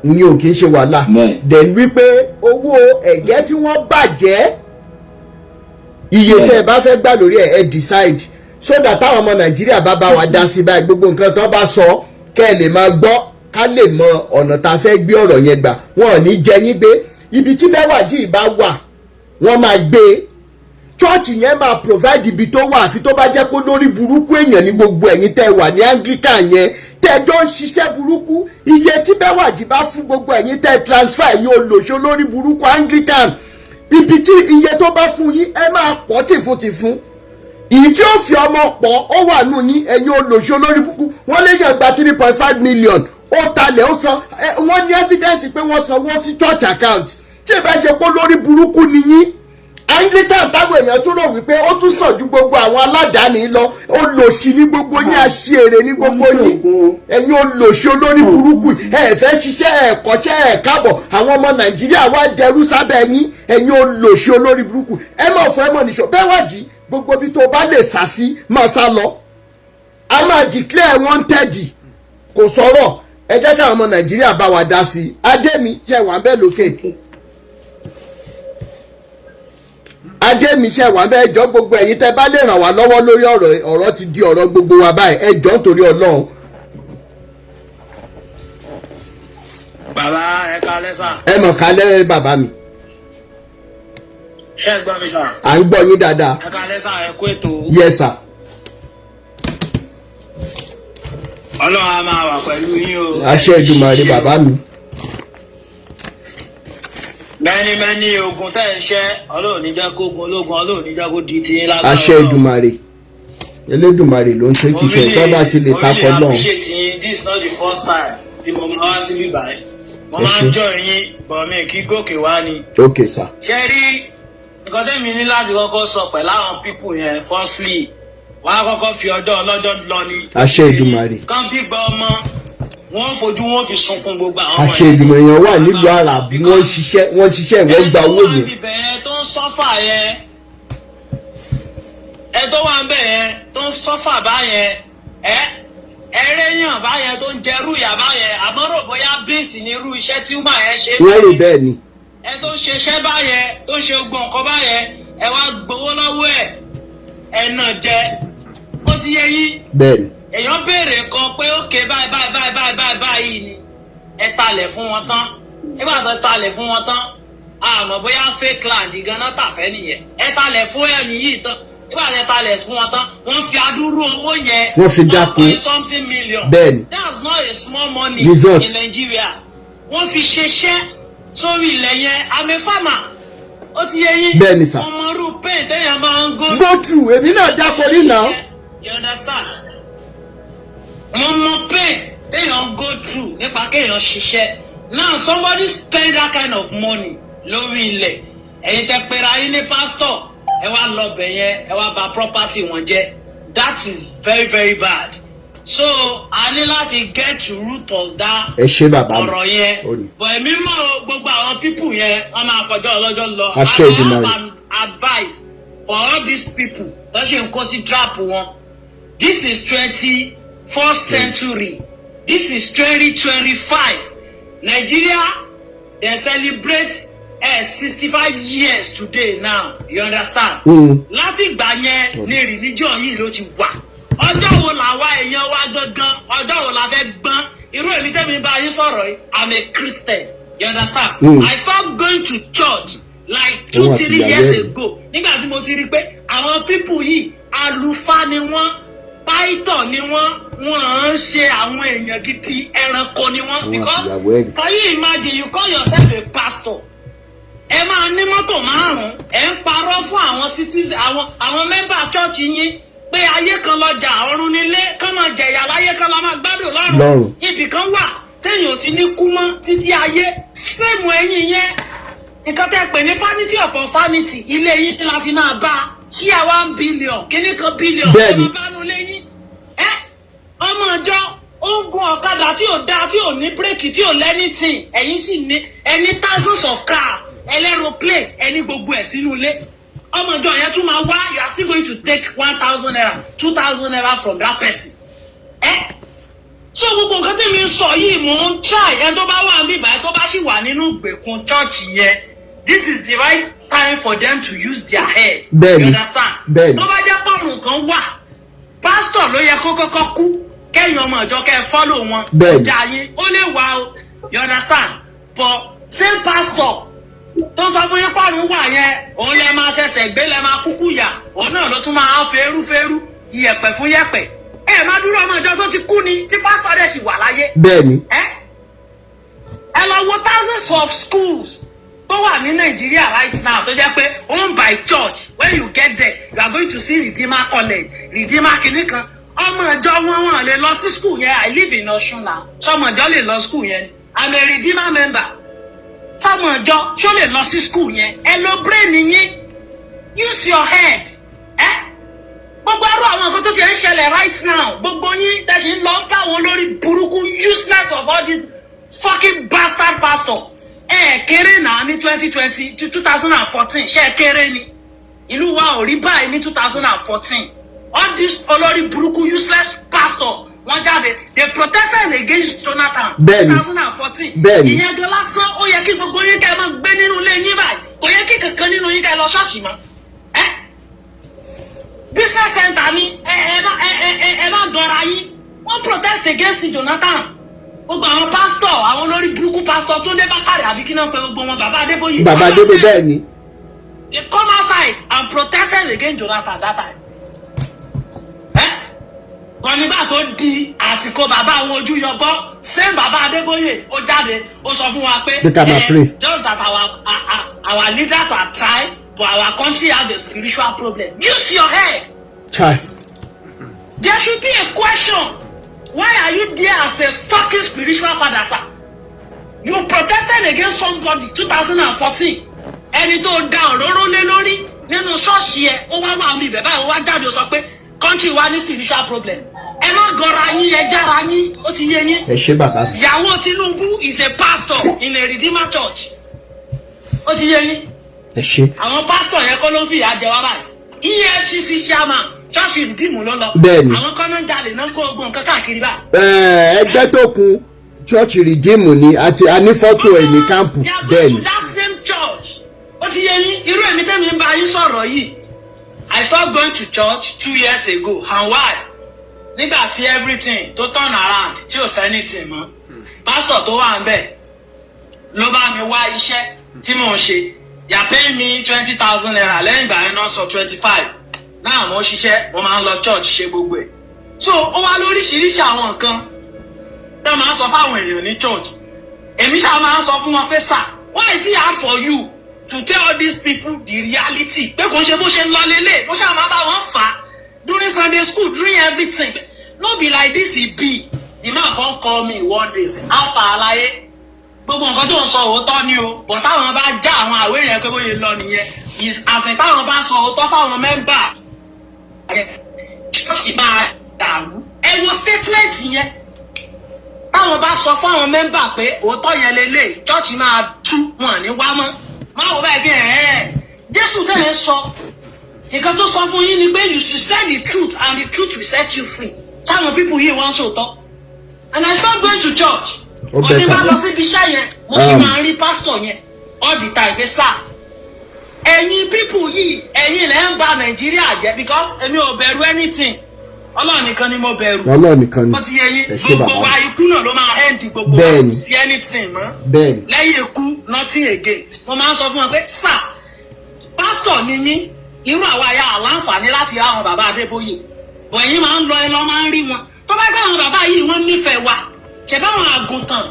ìyẹn ò kì í ṣe wàhálà. Then wípé owó ẹ̀gẹ́ tí wọ́n bàjẹ́, iye tẹ́ ẹ bá fẹ́ gbà lórí ẹ̀, ẹ decide, so that táwọn ọmọ Nàìjíríà bá bá wa dá sí báyìí, gbogbo nǹkan tó bá sọ, kẹ́ ẹ lè máa gbọ́, ká lè mọ ọ̀nà tá a fẹ́ gbé ọ̀rọ̀ yẹn gbà. Wọn ò ní jẹ yín gbé. Ibi tí Bẹ́wàjì bá wà, wọ́n máa gbé chọ́ọ̀chì yẹn, máa provide ibi tó wà, àfi tó bá jẹ́ pé lórí burúkú èèyàn ní gbogbo ẹ̀yin tẹ́ wà ní Anglican yẹn, tẹ́ jọ ń ṣiṣẹ́ burúkú. Iye tí Bẹ́wàjì bá fún gbogbo ẹ̀yin tẹ́ transfer, ẹ̀yin olòṣó lórí burúkú Anglican, ibi tí iye tó bá fún yín, ẹ máa pọ̀ tìfun tìfun. Ìyí tí ó fi ọmọ pọ̀, ó wà nù yín, ẹ̀yin olòṣó lórí burúkú. Wọ́n lè yàn gba 3.5 million, ó talẹ̀, ó san. Wọ́n ní evidence pé wọ́n sanwó sí church account. Tí ì bá ṣe pé lórí burúkú ni yín, Anglican, táwọn èèyàn tún rò wípé ó tún sàn ju gbogbo àwọn aládàáni lọ. Olòṣì ní gbogbo yín, àṣìírè ní gbogbo yín, ẹ̀yin olòṣì olórí burúkú. Ẹ fẹ́ ṣiṣẹ́, ẹ kọ́ṣẹ́, ẹ kábọ̀. Àwọn ọmọ Nàìjíríà wá dẹrú sábẹ́ yín, ẹ̀yin olòṣì olórí burúkú. Ẹ mọ̀ fún ẹ mọ̀ níṣó. Bẹ́wàjì, gbogbo ibi tó bá lè sá sí, máa sá lọ. A máa declare wanted, kò sọ̀rọ̀. Ẹ jẹ́ káwọn ọmọ Nàìjíríà bá wa dá sí i. Adémi ṣe wà ń bẹ́ẹ̀ lókè. Adémi ṣe wà ń bẹ́ẹ̀. Ẹjọ́, gbogbo ẹ̀yin tẹ́ bá lè ràn wá lọ́wọ́ lórí ọ̀rọ̀, ọ̀rọ̀ ti di ọ̀rọ̀ gbogbo wa báyìí. Ẹjọ́, nítorí Ọlọ́run. Bàbá, ẹ káalẹ́ sà. Ẹ mọ̀ kálẹ̀, bàbá mi. Ṣé ẹ gbọ́ mi sà? À ń gbọ́ yín dáadáa. Ẹ káalẹ́ sà, ẹ kú ètò. Yes sir. Ọlọ́run á máa wà pẹ̀lú yín o. Àṣẹ Èdùmàrè, bàbá mi. Mẹ́ni mẹ́ni ogun tẹ́ ń ṣẹ́, Ọlọ́run ní jẹ́ kó ogun ológun, Ọlọ́run ní jẹ́ kó di ti yín lágbára. Àṣẹ Èdùmàrè. Elédùmarè ló ń ṣe, kì í ṣe tó bá ti lè Mo really takọ lọ́hùn. appreciate yín. This is not the first time tí mo máa wá síbí báyìí. Mo Ẹ máa ṣé. ń join yín, but mi kì í gòkè wá ni. Ok sir. Ṣé rí nǹkan tẹ́mi ní láti kọ́kọ́ sọ pẹ̀lú àwọn people yẹn? Firstly, wọ́n á kọ́kọ́ fi ọjọ́ ọlọ́jọ́ lọ ni. Àṣẹ Èdùmàrè. Kán bí gba ọmọ wọ́n fojú wọn fi sunkún gbogbo àwọn ọmọ Àṣẹ yẹn. Èdùmàrè. Èèyàn wà nílùú àràbí, wọ́n ń ṣiṣẹ́, wọ́n ń ṣiṣẹ́, wọ́n gba owó Ẹni tó wà yẹn. níbẹ̀ yẹn tó ń suffer yẹn, ẹ tó wà níbẹ̀ yẹn tó ń suffer báyẹn, ẹ ẹrẹ́yàn báyẹn tó ń jẹrú ìyà báyẹn, àmọ́ rò bóyá bíìsì ní irú iṣẹ́ tí wọ́n yẹn ṣe. Wọ́n rò bẹ́ẹ̀ ni. Ẹ tó ń ṣiṣẹ́ báyẹn, tó ń ṣe gbọ̀n nǹkan báyẹn, ẹ wá gbowó lọ́wọ́ ẹ̀, ẹ náà jẹ, ó ti yẹ yín. Bẹ́ẹ̀ ni. Èèyàn béèrè nǹkan pé ókè, báyìí báyìí báyìí báyìí báyìí báyìí ni. Ẹ talẹ̀ fún wọn tán, nígbà tó talẹ̀ fún wọn tán, àmọ́ bóyá fake land ganan tàfẹ́ nìyẹn. Ẹ talẹ̀ fún ẹni yìí tán, nígbà tó talẹ̀ fún wọn tán, wọ́n fi adúrú owó yẹn, Wọ́n fi dáko. 1 point something million. Bẹ́ẹ̀ ni. That's not a small money Result. in Nigeria. Wọ́n fi ṣiṣẹ́ sórí ilẹ̀ yẹn. I'm a farmer, ó ti yẹ yín. Bẹ́ẹ̀ ni, sir. Ọmọ irú pain téèyàn máa ń go Go through, èmi náà dáko rí náà. You understand? Mo mọ pain téèyàn go through nípa kéèyàn ṣiṣẹ́. Now somebody spend that kind of money lórí ilẹ̀, ẹ̀yin tẹ́ pera yín ní pastor, ẹ wá lọ bẹ̀ yẹn, ẹ wá bà property wọn jẹ́. That is very very bad. So a ní láti get to root of that Ẹ ṣé, bàbá mi. ọ̀rọ̀ yẹn. Ó ní. But èmi mọ̀ o, gbogbo àwọn people yẹn, wọ́n máa fọjọ́ ọlọ́jọ́ lọ. Àṣẹ And I Èdùmàrè. have an advice for all these people tó ṣe ń kó sí trap wọn. This is 21st century. This is 2025. Nigeria dey celebrate 65 years today now, you understand? Mm. Láti ìgbà yẹn ni religion yìí ló ti wà. Ọjọ́ wo làwa èèyàn wa gangan, ọjọ́ wo la fẹ́ gbọ́n? Irú èmi tẹ́mi bá yín sọ̀rọ̀ yìí, I'm a Christian, you understand? Mm. I stopped going to church like two Òun àti three ìyàwó years ẹ̀. ago, nígbà tí mo ti rí i pé àwọn people yìí, àlùfáà ni wọ́n, pásítọ̀ ni wọ́n, wọ́n ń ṣe àwọn èèyàn gidi, ẹranko ni wọ́n. Òun àti Because ìyàwó ẹ̀. can you imagine, you call yourself a pastor, ẹ máa ní mọ́tò márùn-ún, ẹ ń parọ́ fún àwọn citizen, àwọn member church yín pé ayé kan lọ́jà, ọ̀run nílé, kán máa jẹ̀yà láyé, kán lọ́ máa gbádùn lọ́run. Lọ́run. Ibì kan wà téèyàn ò ti ní kú mọ́ títí ayé. Fíìmù ẹ̀yìn yẹn, nǹkan tẹ́ pè ní vanity upon vanity, ilé yín láti máa bá ṣíà 1 billion, kíní kan billion. Bẹ́ẹ̀ni. Ẹ máa bá nu lẹ́yìn ẹ. Ọmọ ìjọ ó ń gun ọ̀kadà tí ò dáa, tí ò ní bírèkì, tí ò lẹ́nìtìn, ẹ̀yin sì ní ẹni thousands of cars, aeroplane, ẹni gbogbo ẹ̀ sínú ilé. Ọmọ ìjọ yẹn tún máa wá, you are still going to take ₦1,000, ₦2,000 from that person. Ẹ So gbogbo nǹkan tí mi ń sọ yìí, mò ń try. Ẹni tó bá wà níbí báyìí, tó bá sì wà nínú ìgbèkùn church yẹn, this is the right time for them to use their head. Bẹ́ẹ̀ni. You understand? Bẹ́ẹ̀ni. Tó bá jẹ́ pọ̀rùn kan wà, pásítọ̀ ló yẹ kó kọ́kọ́ kú, kẹ́yìn ọmọ ìjọ kẹ́ ẹ follow wọn. Bẹ́ẹ̀ni. Ìjà yín ó lè wà o, you understand? But same pastor tó sọ fún yín pọ̀rùn wà yẹn, òun lẹ máa ṣẹ̀ṣẹ̀ gbé, lẹ máa kúkú yà, òun náà ló tún máa fẹ́rú fẹ́rú, iyẹ̀pẹ̀ fún yẹ̀pẹ̀. Ẹ máa dúró, ọmọ ìjọ tó ti kú ni, tí pásítọ̀ dẹ̀ sì wà láyé. Ẹ ẹ lọ wo thousands of schools tó wà ní Nàìjíríà right now tó jẹ́ pé owned by church. When you get there, you are going to see Redeemer College, Redeemer kìíní kan. Ọmọ ìjọ wọn lè lọ sí school yẹn. I live in Ọ̀ṣun now. Sọmọ ìjọ lè lọ school yẹn ni? I'm a Redeemer member. Sọmọ ìjọ ṣó lè lọ sí school yẹn? Ẹ lo brain yín, use your head. Ẹ gbogbo arú àwọn nǹkan tó ti ń ṣẹlẹ̀ right now, gbogbo yín tẹ̀sí ń lọ ń bá àwọn olórí burúkú, useless of all these fucking bastard pastor. Ẹ kéré náà ní 2020 to 2014. Ṣe é kéré ni? Ìlú wa ò rí báyìí ní 2014. All these olórí burúkú, useless pastors, wọ́n jáde, they protested against Jonathan. 2014. Ìyẹn gan lásán, ó yẹ kí gbogbo yín kẹ́ ẹ máa gbé nínú ilé yín báyìí. Kò yẹ kí kankan nínú yín kẹ́ ẹ lọ ṣọ́ọ̀ṣì mọ́. Ẹ business center ni ẹ ẹ má ẹ ẹ ẹ ẹ má dọ̀ra yín. Wọ́n protest against Jonathan. Gbogbo àwọn pastor, àwọn olórí burúkú pastor Túndé Bákàrẹ̀, àbí kí náà pé gbogbo wọn, bàbá Adébóyè. Bàbá Adébóyè, bẹ́ẹ̀ ni. They come outside and protested against Jonathan that time. Ẹ wọn nígbà tó di àsìkò bàbá àwọn ojú yọbọ, same bàbá Adébóyè, ó jáde, ó sọ fún wa pé Pé ká máa pray. Just that our leaders are trying, but our country have a spiritual problem. Use your head. Chai. There should be a question. Why are you there as a fucking spiritual father, sir? You protested against somebody 2014. Ẹni tó da òróró lé lórí nínú ṣọ́ọ̀ṣì ẹ̀, ó wá wà mí bẹ̀ báyìí, ó wá jáde, ó sọ pé country wa ní spiritual problem. Ẹ má gọra yín, ẹ jára yín, ó ti yé yín. Ẹ ṣé, bàbá mi. Ìyàwó Tinubu is a pastor in a Redeemer church. Ó ti yé yín. Ẹ ṣé. Àwọn pásítọ̀ yẹn kọ́ ló ń fìyà jẹ wá báyìí? EFCC chairman, ṣọ́ọ̀ṣì Redeem ló lọ. Àwọn kan náà ń jalè náà, kó ogun nǹkan káàkiri báyìí. Ẹgbẹ́ tó kun church Redeem ni, àti a ní fọ́tò ẹ̀ ní camp. They are going to that same church. Ó ti yé yín. Irú èmi tẹ́mi ń bá yín sọ̀rọ̀ yìí, I stopped going to church 2 years ago. And why? Nígbà tí everything tó turn around, tí ò sí anything mọ́, pásítọ̀ tó wà ń bẹ̀ ló bá mi wá iṣẹ́ tí mò ń ṣe. Yà pay me ₦20,000. Lẹ́yìn ìgbà yẹn náà sọ 25 náà. Mo ṣiṣẹ́, mo máa ń lọ church, ṣe gbogbo ẹ̀. So ó wá lóríṣiríṣi àwọn nǹkan tá máa ń sọ fáwọn èèyàn ní church. Èmi ṣáà máa ń sọ fún wọn pé, "Sir, why is it hard for you to tell all these people the reality pé kò ń ṣe bó ṣe ń lọ lélẹ̀?" Mo ṣáà máa bá wọn fà á during Sunday school, during everything. No be like this e be. The man come call me one day, say, "Alpha alaye, gbogbo nǹkan tó ń sọ, òótọ́ ni o, but táwọn bá já àwọn àwé yẹn pé bóyá lọ nìyẹn is as in táwọn bá sọ òótọ́ fáwọn member, church máa dàrú." Ẹ wo statement yẹn. Táwọn bá sọ fáwọn member pé òótọ́ yẹn lélẹ̀, church máa tú, wọn ní wá mọ́. Máa wò báyìí bí ẹ̀ ẹ́ Jésù tẹ̀ ẹ́ sọ nǹkan tó sọ fún yín ni pé you should say the truth and the truth will set you free. Táwọn people yìí wọ́n ń sòótọ́, and I stop going to church. Ó Mo ti better. bá lọ síbi iṣẹ́ yẹn, mo sì máa ń rí pásítọ̀ yẹn all the time pé, "Sir, ẹ̀yin people yìí, ẹ̀yin lẹ́ ń ba Nàìjíríà jẹ́," because èmi ò bẹ̀rù anything. Ọlọ́run nìkan ni mo bẹ̀rù. Ọlọ́run nìkan ni. Ó ti yé yín. Ẹ ṣé, Gbogbo bàbá. wa, ikú náà ló máa end gbogbo wa. Kò sí anything mọ́ lẹ́yìn ikú, nothing again. Mo máa ń sọ fún wọn pé, "Sir, pásítọ̀ ni yín. Irú àwa ya àlàǹfààní láti rí àwọn bàbá Adébóyè bọ̀, ẹ̀yin máa ń lọ, ẹ lọ máa ń rí wọn. Tó bá gbé àwọn bàbá yìí, wọ́n nífẹ̀ẹ́ wa. Ṣe báwọn àgùntàn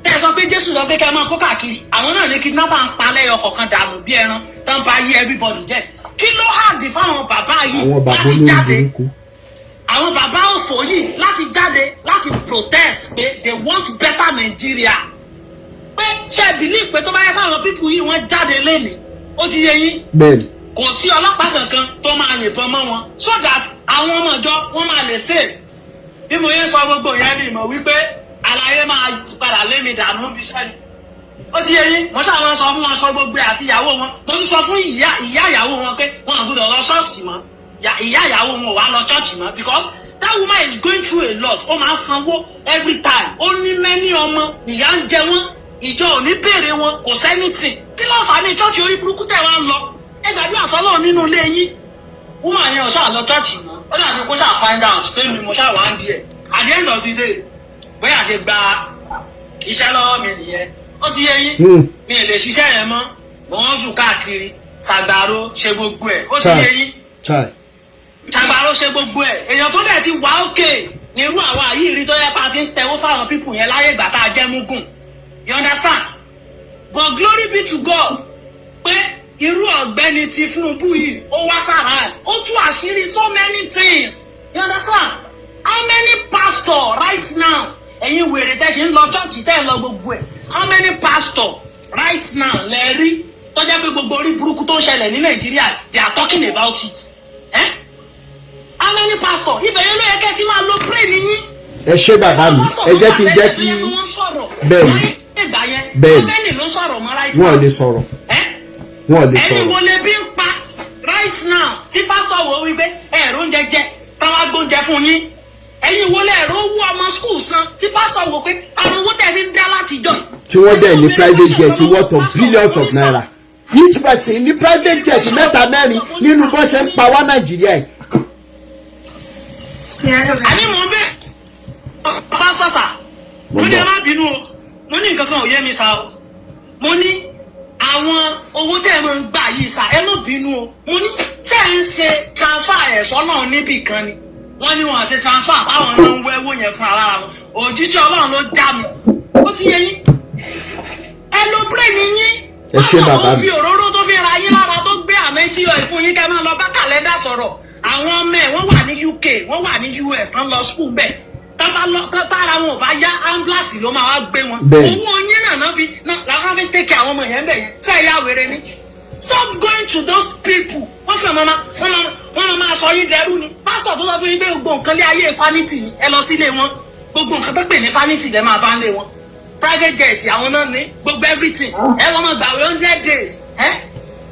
tẹ́ ẹ sọ pé Jésù sọ pé kẹ́ ẹ máa kó káàkiri, àwọn náà ní kidnapper ń pa lẹ́yọ kọ̀ọ̀kan dànù bí ẹran tó ń ba yí everybody jẹ́. Kí ló hàdí fáwọn bàbá yìí Àwọn bàbá láti olórí jáde, burúkú. àwọn bàbá òfò yìí, láti jáde láti protest pé they want better Nigeria?" Pé ṣe believe pé tó bá yẹ káwọn people yìí wọ́n jáde lénìí, ó ti yé yín, kò sí ọlọ́pàá kankan tó máa yìnbọn mọ́ wọn, so that àwọn ọmọ ìjọ wọ́n máa lè save. Bí mo yẹn sọ gbogbo yẹn, mi mọ̀ wípé àlàyé máa padà lé mi dànù bí sẹ́ni. Ó ti yé yín. Mo ṣáà máa sọ fún wọn, sọ gbogbo ẹ̀ àti ìyàwó wọn. Mo tún sọ fún ìyá ìyá ìyàwó wọn pé wọn ò gbọ́dọ̀ lọ ṣọ́ọ̀ṣì mọ́. Ìyá ìyàwó wọn ò wá lọ ṣọ́ọ̀ṣì mọ́ because That woman is going through a lot. Ó máa ń sanwó every time. Ó ní many ọmọ, ìyá ń jẹ wọ́n, ìjọ ò ní béèrè wọn, kò sẹ́nìtì. Kí ló fà á ní church orí burúkú tẹ̀ wá ń lọ? Ẹ gbàdúrà sọ́lọ́ nínú ilé yín. Woman yẹn ò ṣáà lọ church mọ́. Ó dàbí kó ṣáà find out pé mi mo ṣáà wá ń di ẹ̀. At the end of the day, bóyá ṣe gba iṣẹ́ lọ́wọ́ mi nìyẹn. Ó ti yé yín? Mi ì lè ṣiṣẹ́ yẹn mọ́. Mo ń sùn káàkiri, ṣàgbàro, ṣe gbogbo ẹ̀. Ó ti yé yín? Chai. Ṣàgbàro, ṣe gbogbo ẹ̀. Èèyàn tó dẹ̀ ti wà òkè ní irú àwa yìí rí tó yẹ pa ti ń tẹwó fáwọn people yẹn láyé ìgbà tá a jẹ́ mugun, you understand? But glory be to God pé irú ọ̀gbẹ́ni Tinubu yìí, ó wá sára ẹ̀, ó tú àṣírí so many things, you understand? How many pastor right now, ẹ̀yin wèrè tẹ́ ṣe ń lọ church, tẹ́ ẹ lọ gbogbo ẹ̀, how many pastor right now lẹ rí tó jẹ́ pé gbogbo orí burúkú tó ń ṣẹlẹ̀ ní Nàìjíríà, they are talking about it, eh? How many pastor? Ibẹ̀ yẹn ló yẹ kẹ́ ti máa lo brain yín. Ẹ ṣé, bàbá mi. Ẹ jẹ́ kí n jẹ́ kí Bẹ́ẹ̀ni. Bẹ́ẹ̀ni. Bẹ́ẹ̀ni ló sọ̀rọ̀ mọ́ right Wọn ò now. lè sọ̀rọ̀. Eh? Wọn ò lè Ẹni sọ̀rọ̀. wo lè bí ń pa right now tí pásítọ̀ wo wípé ẹ̀rọ oúnjẹ jẹ táwọn agbóúnjẹ fún yín? Ẹ̀yin wo lẹ ẹ̀rọ owó ọmọ school san tí pásítọ̀ wò pé àwọn owó tẹ̀ fi ń dá látijọ́ yìí? Tí wọ́n dẹ̀ ní private jet worth of billions of naira, each person ní private jet mẹ́ta mẹ́rin nínú bó ṣe ń pa wá Nàìjíríà yìí. Àní mò ń bẹ pásítọ̀ sà. Mo Mo ní gbọ́. ẹ má bínú o, mo ní nǹkan kan ò yé mi sá o. Mo ní àwọn owó tẹ́ ẹ máa ń gbà yìí sá, ẹ má bínú o, mo ní ṣé ẹ ń ṣe transfer ẹ̀sọ́ náà níbì kan ni? Wọ́n ní wọ́n ṣe transfer, báwọn náà ń wẹ́wọ́ yẹn fún ara wọn. Òjíṣẹ́ Ọlọ́run ló já mi. Ó ti yé yín? Ẹ lo brain yín. Ẹ ṣé, bàbá Ó mi. fi òróró tó fi ra yín lára, tó gbé àmì tí ọ̀ fún yín, kẹ́ máa lọ bá kàlẹ́ndà sọ̀rọ̀. Àwọn ọmọ ẹ̀, wọ́n wà ní UK, wọ́n wà ní US, tán lọ school bẹ́ẹ̀. Tá bá lọ tára wọn ò bá yá, ambulance ló máa wá gbé wọn. Bẹ́ẹ̀ni. Owó yín náà náà fi náà làwọn fi take care àwọn ọmọ yẹn bẹ̀ yẹn. Ṣé ẹ̀yà wèrè ni? Stop going to those people. Wọ́n kàn máa wọ́n máa sọ yín dẹrú ni. Pásítọ̀ tó sọ fún yín pé gbogbo nǹkan lé ayé vanity ni, ẹ lọ sílé wọn, gbogbo nǹkan tó pè ní vanity lẹ máa bá ń lé wọn. Private jet àwọn náà ní gbogbo everything. Ẹ lọ́ máa gbàwé 100 days. Ẹ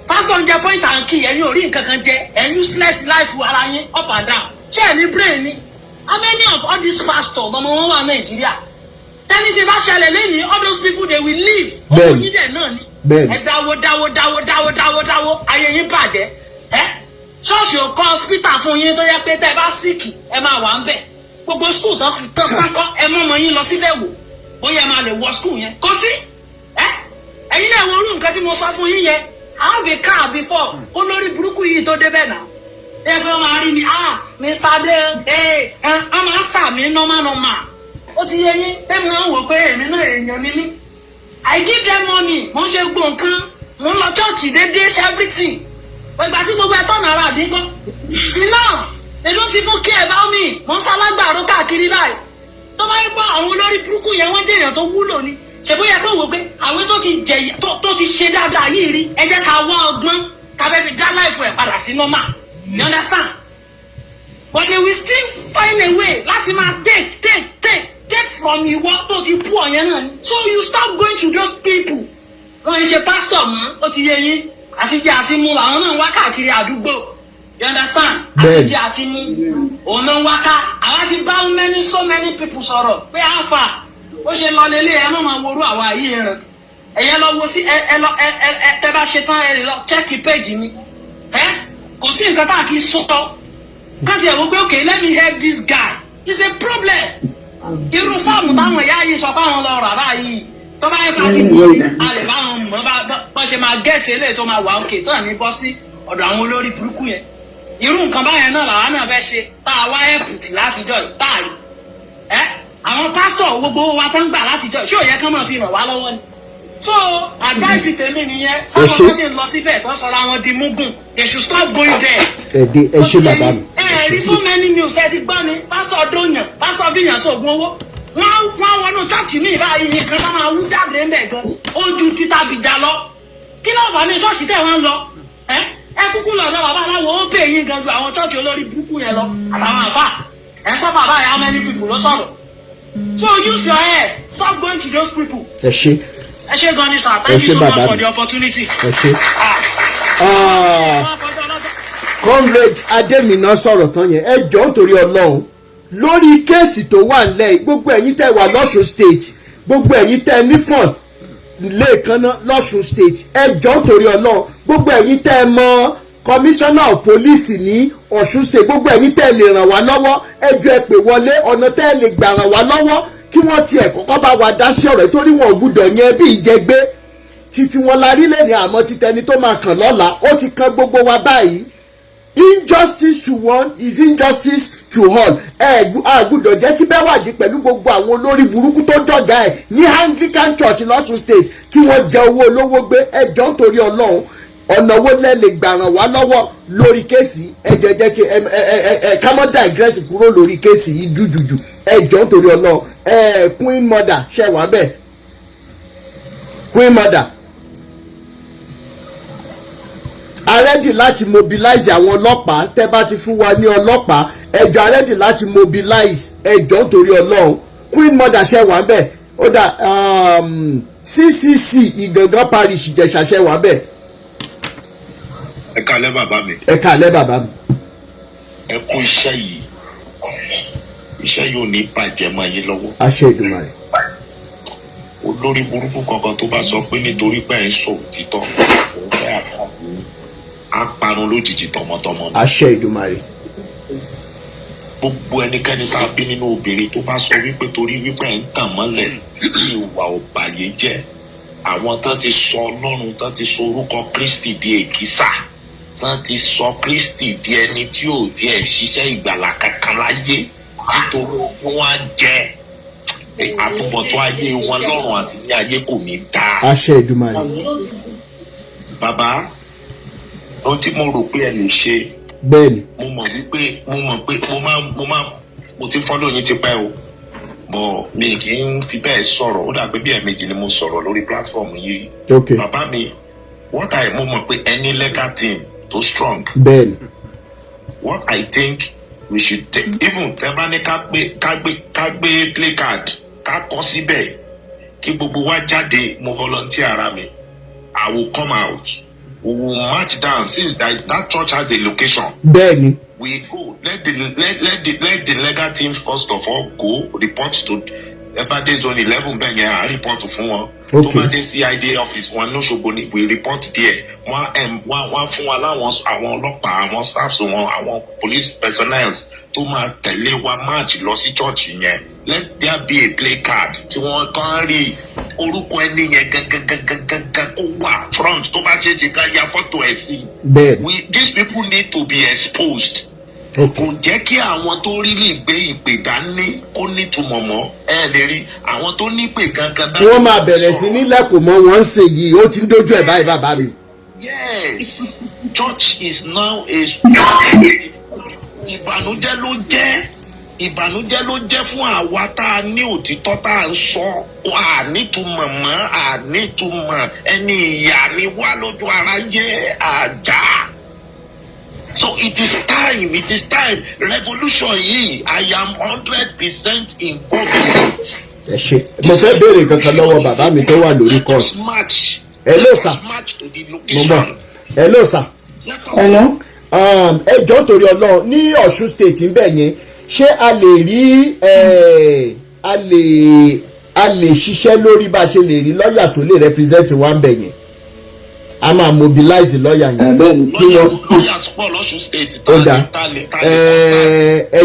pásítọ̀ ń jẹ point and kill, ẹ̀yin ò rí nǹkan kan jẹ. Ẹ̀ useless life ara yín up and down. Ṣé ẹ̀ ní brain ni? How many of all these pastors ọmọ wọn wà Nàìjíríà? Tẹ́ni tí bá ṣẹlẹ̀ lẹ́yìn, all those people, they will leave. Bẹ́ẹ̀ni. Owó yín dẹ̀ náà ni. Bẹ́ẹ̀ni. Ẹ dáwó dáwó dáwó dáwó dáwó dáwó, ayé yín bàjẹ́. Ẹ ṣọ́ọ̀ṣì ò kọ́ hospital fún yín tó yẹ pé tẹ́ ẹ bá sick, ẹ máa wà ń bẹ̀. Gbogbo school tán tán tán kọ́, ẹ mọ́ ọmọ yín lọ síbẹ̀ wò bóyá ẹ máa lè wọ school yẹn. Kò sí. Ẹ ẹ̀yin náà wo irú nǹkan tí mo sọ fún yín yẹn. I have a car before kó lórí burúkú yìí tó débẹ̀ náà. Ẹ fẹ́ máa rí mi, "Ah, Mr. Ade." Ẹ ẹ ẹ máa ń sàmì normal normal. Ó ti yé yín? Tẹ́mi náà wò pé èmi náà èèyàn ni mí. I give them money, mo ń ṣe gbogbo nǹkan, mo ń lọ church déédéé, ṣe everything. Ìgbà tí gbogbo ẹ̀ tọ̀nà ara àdínkọ́ till now, they don't even care about me. Mo ń sálágbàro káàkiri báyìí. Tó bá yẹ pé àwọn olórí burúkú yẹn, wọ́n dèèyàn tó wúlò ni, ṣèbó yẹ kó wò pé àwọn tó ti jẹ tó ti ṣe dáadáa yìí rí, ẹ jẹ́ ká wá ọgbọ́n ká fẹ́ fi dá life ẹ̀ padà sí normal, you understand? But they will still find a way láti máa take, take, take, take from ìwọ tó ti pú ọ̀yẹn náà ni. So you stop going to those people. Wọ́n ń ṣe pastor mọ́. Ó ti yé yín? Àti jẹ àti mu làwọn náà ń wá káàkiri àdúgbò, you understand? Àti Bẹ́ẹ̀ni. jẹ àti mu òun náà ń wá ká. Àwa ti bá many, so many people sọ̀rọ̀ pé àfà ó ṣe lọ lélẹ̀, ẹ má máa worú àwa yìí ràn. Ẹ̀yẹ lọ wo sí ẹ ẹ lọ ẹ ẹ ẹ tẹ́ bá ṣe tán, ẹ lè lọ check page mi. Ẹ kò sí nǹkan tá a kì í sọ káti ẹ̀ wò pé, "Okay, let me help this guy." It's a problem. Irú fọ́ọ̀mù táwọn ìyá yìí sọ fáwọn lọ rà báyìí, tó bá yẹ kó àti mọ̀ ní a lè bá wọn mọ̀ bá ṣe máa get eléyìí tó máa wà òkè tó ní bọ́ sí ọ̀dọ̀ àwọn olórí burúkú yẹn. Irú nǹkan báyẹn náà làwa náà fẹ́ ṣe tá a wá help tì látijọ́ yìí tá a rí ẹ. Àwọn pásítọ̀, gbogbo wa tó ń gbà látijọ́, ṣé ò yẹ kán máa fi ràn wá lọ́wọ́ ni? So advice tèmi nìyẹn. Sáwọn Ṣé. tó ṣe ń lọ síbẹ̀ tó sọra wọn di mugun, they should stop going there. Ẹ dé, ẹ ṣé, bàbá mi. Ẹ rí so many news ẹ ti gbọ́ ni pásítọ̀ dóyàn, pásítọ̀ fìyàn sóògùn owó. Wọ́n wọnú church ní ìbáyìí, nǹkan tó máa wú jáde ńbẹ̀ gan, ó ju títa bìjà lọ. Kí ló fà ní ṣọ́ọ̀ṣì tẹ̀ wọ́n ń lọ? Ẹ ẹ kúkú lọ́dọ̀ bàbá aláwo, ó pè yín gan ju àwọn church olórí burúkú yẹn lọ àtàwọn àfà ẹ sọ. Bàbá yẹn, how many people ló sọ̀rọ̀? So use your head, stop going to those people. Ẹ ṣé. Ẹ ṣé gan ni sir. Thank Ẹ you ṣé, so much bàbá for mi. the opportunity. Ẹ ṣé. Ah. Ah, Comrade Ademina sọ̀rọ̀ tán yẹn. Ẹ jọ̀ọ́, nítorí Ọlọ́run. Lórí case tó wà nílẹ̀ yìí, gbogbo ẹ̀yin tẹ́ wà lọ́ṣun State, gbogbo ẹ̀yin tẹ́ nífọ̀n lẹ́ẹ̀kanná lọ́ṣun State, ẹ jọ̀ọ́ torí Ọlọ́run, gbogbo ẹ̀yin tẹ́ mọ commissioner of police ní Ọ̀ṣun State, gbogbo ẹ̀yin tẹ́ lè ràn wá lọ́wọ́, ẹ jọ̀ọ́, ẹ pè wọlé. Ọ̀nà tẹ́ lè gbà ràn wá lọ́wọ́ kí wọ́n tiẹ̀ kọ́kọ́ bá wa dá sí ọ̀rọ̀ yìí, torí wọn ò gbúdọ̀ yẹn bí ìjẹgbé títí wọn la rí lẹ́ni, àmọ́ títẹni tó máa kàn lọ́la, ó ti kan gbogbo wa báyìí. Injustice to one is injustice to all. Ẹ a gbọ́dọ̀ jẹ́ kí Bẹ́wàjì pẹ̀lú gbogbo àwọn olórí burúkú tó jọ̀gá ẹ̀ ní Anglican Church lọ́ṣun State kí wọ́n jẹ owó olówó gbé. Ẹ jọ̀ọ́ nítorí Ọlọ́run, ọ̀nà wo lẹ lè gbà ràn wá lọ́wọ́ lórí case? Ẹ jọ̀ọ́, jẹ́ kí ẹ ẹ ẹ ká mọ́ digress kúrò lórí case yìí jújùjù. Ẹ jọ̀ọ́ nítorí Ọlọ́run. Ẹ Queen Mother, ṣe wà bẹ́ẹ̀? Queen Mother, a ready láti mobilize àwọn ọlọ́pàá. Tẹ́ bá ti fún wa ní ọlọ́pàá, ẹ jọ̀ọ́, a ready láti mobilize. Ẹ jọ̀ọ́ nítorí Ọlọ́run. Queen Mother, ṣe wà bẹ́ẹ̀? Ó dà, CCC Ìgàngán Parish, Ìjẹ̀ṣà, ṣe wà bẹ́ẹ̀? Ẹ kálẹ́, bàbá mi. Ẹ káalẹ́, bàbá mi. Ẹ kú iṣẹ́ yìí. Iṣẹ́ yìí ò ní bàjẹ́ mọ́ yín lọ́wọ́. Àṣẹ Èdùmàrè. Olórí burúkú kankan tó bá sọ pé nítorí pé ẹ̀ ń sọ òtítọ́ òun fẹ́ àtàkùn, á parun lójijì tọmọtọmọ ni. Àṣẹ Èdùmàrè. Gbogbo ẹnikẹ́ni tá a bí nínú obìnrin tó bá sọ wípé torí wípé ẹ̀ ń tàn mọ́lẹ̀ sí ìwà ọ̀bàyéjẹ́, àwọn tán ti sọ Ọlọ́run, tán ti sọ orúkọ Kristi di èkísà, tán ti sọ Kristi di ẹni tí ò tiẹ̀ ṣiṣẹ́ ìgbàlà kankan láyé, títorí wọn á jẹ àtúbọ̀tán ayé wọn lọ́run àti ní ayé kò ní dáa. Àṣẹ Èdùmàrè. Bàbá, ohun tí mo rò pé ẹ lè ṣe, mo mọ̀ wípé mo mọ̀ pé mo máa mo ti follow yín tipẹ́ o, but mi kì í fi bẹ́ẹ̀ sọ̀rọ̀. Ó dàgbé bí ẹ̀ẹ̀mejì ni mo sọ̀rọ̀ lórí platform yìí. Bàbá mi, what I mo mọ̀ pé ẹ ní legal team tó strong. What I think we should take, even tẹ́ bá ní ká gbé placard, ká kọ síbẹ̀ kí gbogbo wa jáde, mo volunteer ara mi. I will come out, we will march down, since that church has a location. We go, let the legal team first of all go report to Ebade Zone 11. Bẹ́ẹ̀ yẹn, à ń report fún wọn. Tó bá dé CID office wọn lóṣogbo ni, we report there. Wọ́n fún wa láwọn àwọn ọlọ́pàá, àwọn staffs wọn, àwọn police personnel tó máa tẹ̀lé wa march lọ sí church yẹn. Let there be a placard tí wọ́n kàn rí orúkọ ẹni yẹn gangan kó wà front. Tó bá ṣe é ṣe, ká ya fọ́tò ẹ̀ sí. These people need to be exposed. Kò jẹ́ kí àwọn tó rí lè gbé ìpè dání kó nítumọ̀ mọ́. Ẹ lè rí àwọn tó nípè gangan Kí wọ́n máa bẹ̀rẹ̀ sí nílẹ̀kùn mọ́ wọn ń ṣe yìí, ó ti ń dójú ẹ̀ báyìí, bàbá mi. Yes, church is now a ìbànújẹ́ ló jẹ́, ìbànújẹ́ ló jẹ́ fún àwa tá a ní òtítọ́ tá a ń sọ. À nítumọ̀ mọ́, à nítumọ̀, ẹni ìyà ni wá lójú aráyé àjà. So it is time, it is time. Revolution yìí, I am 100% involved in it. Ẹ ṣe. Mo fẹ́ béèrè kankan lọ́wọ́ bàbá mi tó wà lórí Let call. us march. Hello, Let sir. us march to the Mo ń bọ̀. location. Hello, sir. Let us Hello? Ẹ jọ̀ọ́ torí Ọlọ́run, ní Ọ̀ṣun State ń bẹ̀ yẹn, ṣé a lè rí a lè ṣiṣẹ́ lórí bá a ṣe lè rí lọ́ọ̀yà tó lè represent wa ń bẹ̀ yẹn? A máa mobilize lọ́ọ̀yà yẹn. Bẹ́ẹ̀ ni. Kí wọ́n Lawyers pọ̀ lọ́ṣun State. Ó dáa. Ta lè contact. Ẹ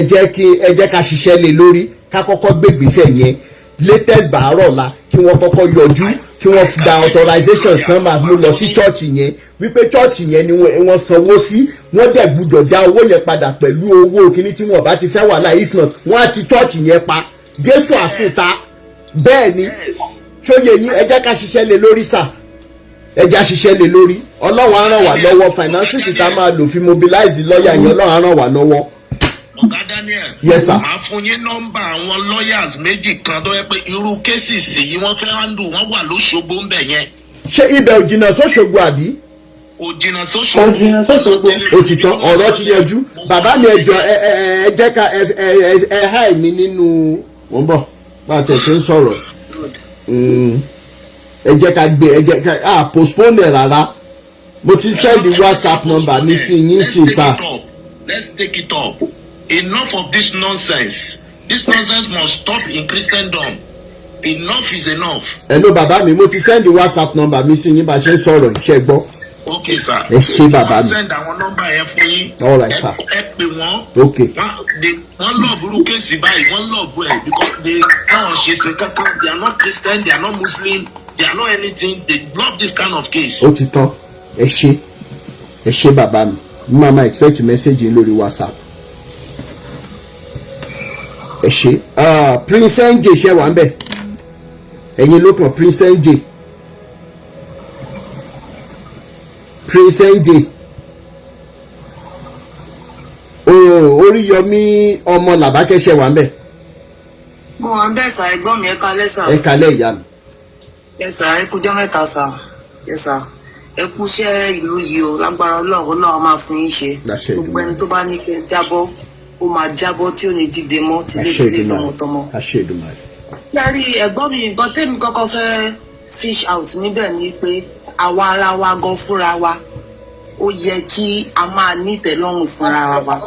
jẹ́ ká ṣiṣẹ́ lé lórí, ká kọ́kọ́ gbé ìgbésẹ̀ yẹn. Latest bàárọ̀ la kí wọ́n kọ́kọ́ yọjú, kí wọ́n gba authorization kan máa mú lọ sí church yẹn, wípé church yẹn ni wọ́n sanwó sí, wọ́n dẹ̀ gbúdọ̀ dá owó yẹn padà pẹ̀lú owó kíní tí wọ́n bá ti fẹ́ wàhálà. If not, wọ́n á ti church yẹn pa. Jésù àsùnta bẹ́ẹ̀ ni. Ṣóye yín? Ẹ jẹ́ ká ṣiṣẹ́ lé lórí, sà. Ẹ jẹ́ á ṣiṣẹ́ lé lórí. Ọlọ́run á ràn wá lọ́wọ́. Finances tá a máa lò fi mobilize lọ́ọ̀yà yẹn, Ọlọ́run á ràn wá lọ́wọ́. Ọ̀gá Daniel. Yes, sir. Màá fún yín nọ́mbà àwọn lawyers méjì kan tó yẹ pé irú cases yìí wọ́n fẹ́ handle. Wọ́n wà lóṣogbo ń bẹ̀ yẹn. Ṣé ibẹ̀ ò jìnnà sóṣogbo àbí? Kò jìnnà sóṣogbo. Kò jìnnà sóṣogbo. Ó ti tán, ọ̀rọ̀ ti yanjú. Bàbá mi, ẹ jọ̀ọ́, ẹ jẹ́ ká ẹ háì mi nínú. Wọ́n bọ̀ bá a tẹ̀ ṣe ń sọ̀rọ̀. Ẹ jẹ́ ká gbé, ẹ jẹ́ ká postpone ẹ̀ rárá. Mo ti send WhatsApp number mi sí yín sí, Let's sà. take it up. Let's take it up. Enough of this nonsense. This nonsense must stop in Christendom. Enough is enough. Hello, bàbá mi, mo ti send WhatsApp number mi sí yín bá a ṣe ń sọ̀rọ̀ iṣẹ́ gbọ́. Okay, sir. Ẹ ṣé, bàbá Wọ́n mi. send àwọn nọ́mbà yẹn fún yín. All right, sir. Ẹ pè wọ́n. Wọ́n love irú case báyìí, wọ́n love ẹ̀ because they táwọn ṣe ṣe kankan. They are not Christian, they are not Muslim, they are not anything. They love this kind of case. Ó ti tán. Ẹ ṣé, ẹ ṣé, bàbá mi. Mo máa expect message yín lórí WhatsApp. Ẹ ṣé. Ah, Prince NJ, ṣe wà ń bẹ̀? Ẹ̀yin ló kàn, Prince NJ, Prince NJ. Oh, Oríyọmí ọmọ Làbákẹ́, ṣe wà ń bẹ̀? Mo wà ń bẹ̀ sà, ẹ̀gbọ́n mi. Ẹ kalẹ́ sà. Ẹ kalẹ́, ìyá mi. Ẹ sà, ẹ kújọ́ mẹ́ta sà. Ẹ sà, ẹ kú iṣẹ́ ìlú yìí o. Lágbára Ọlọ́run, Ọlọ́run á máa fún yín ṣe. Láṣẹ Gbogbo Èdùmàrè. ẹni tó bá ní kí ẹ jábọ́, ó máa jábọ́ tí ò ní dìde mọ́, Àṣẹ tilétilé, Èdùmàrè. tọmọtọmọ. Àṣẹ Èdùmàrè. Yàrí ẹ̀gbọ́n mi, nǹkan tẹ́mi kọ́kọ́ fẹ́ fish out níbẹ̀ ni pé àwa ara wa gan fúnra wa, ó yẹ kí a máa nítẹ̀lọ́rùn fúnra wa,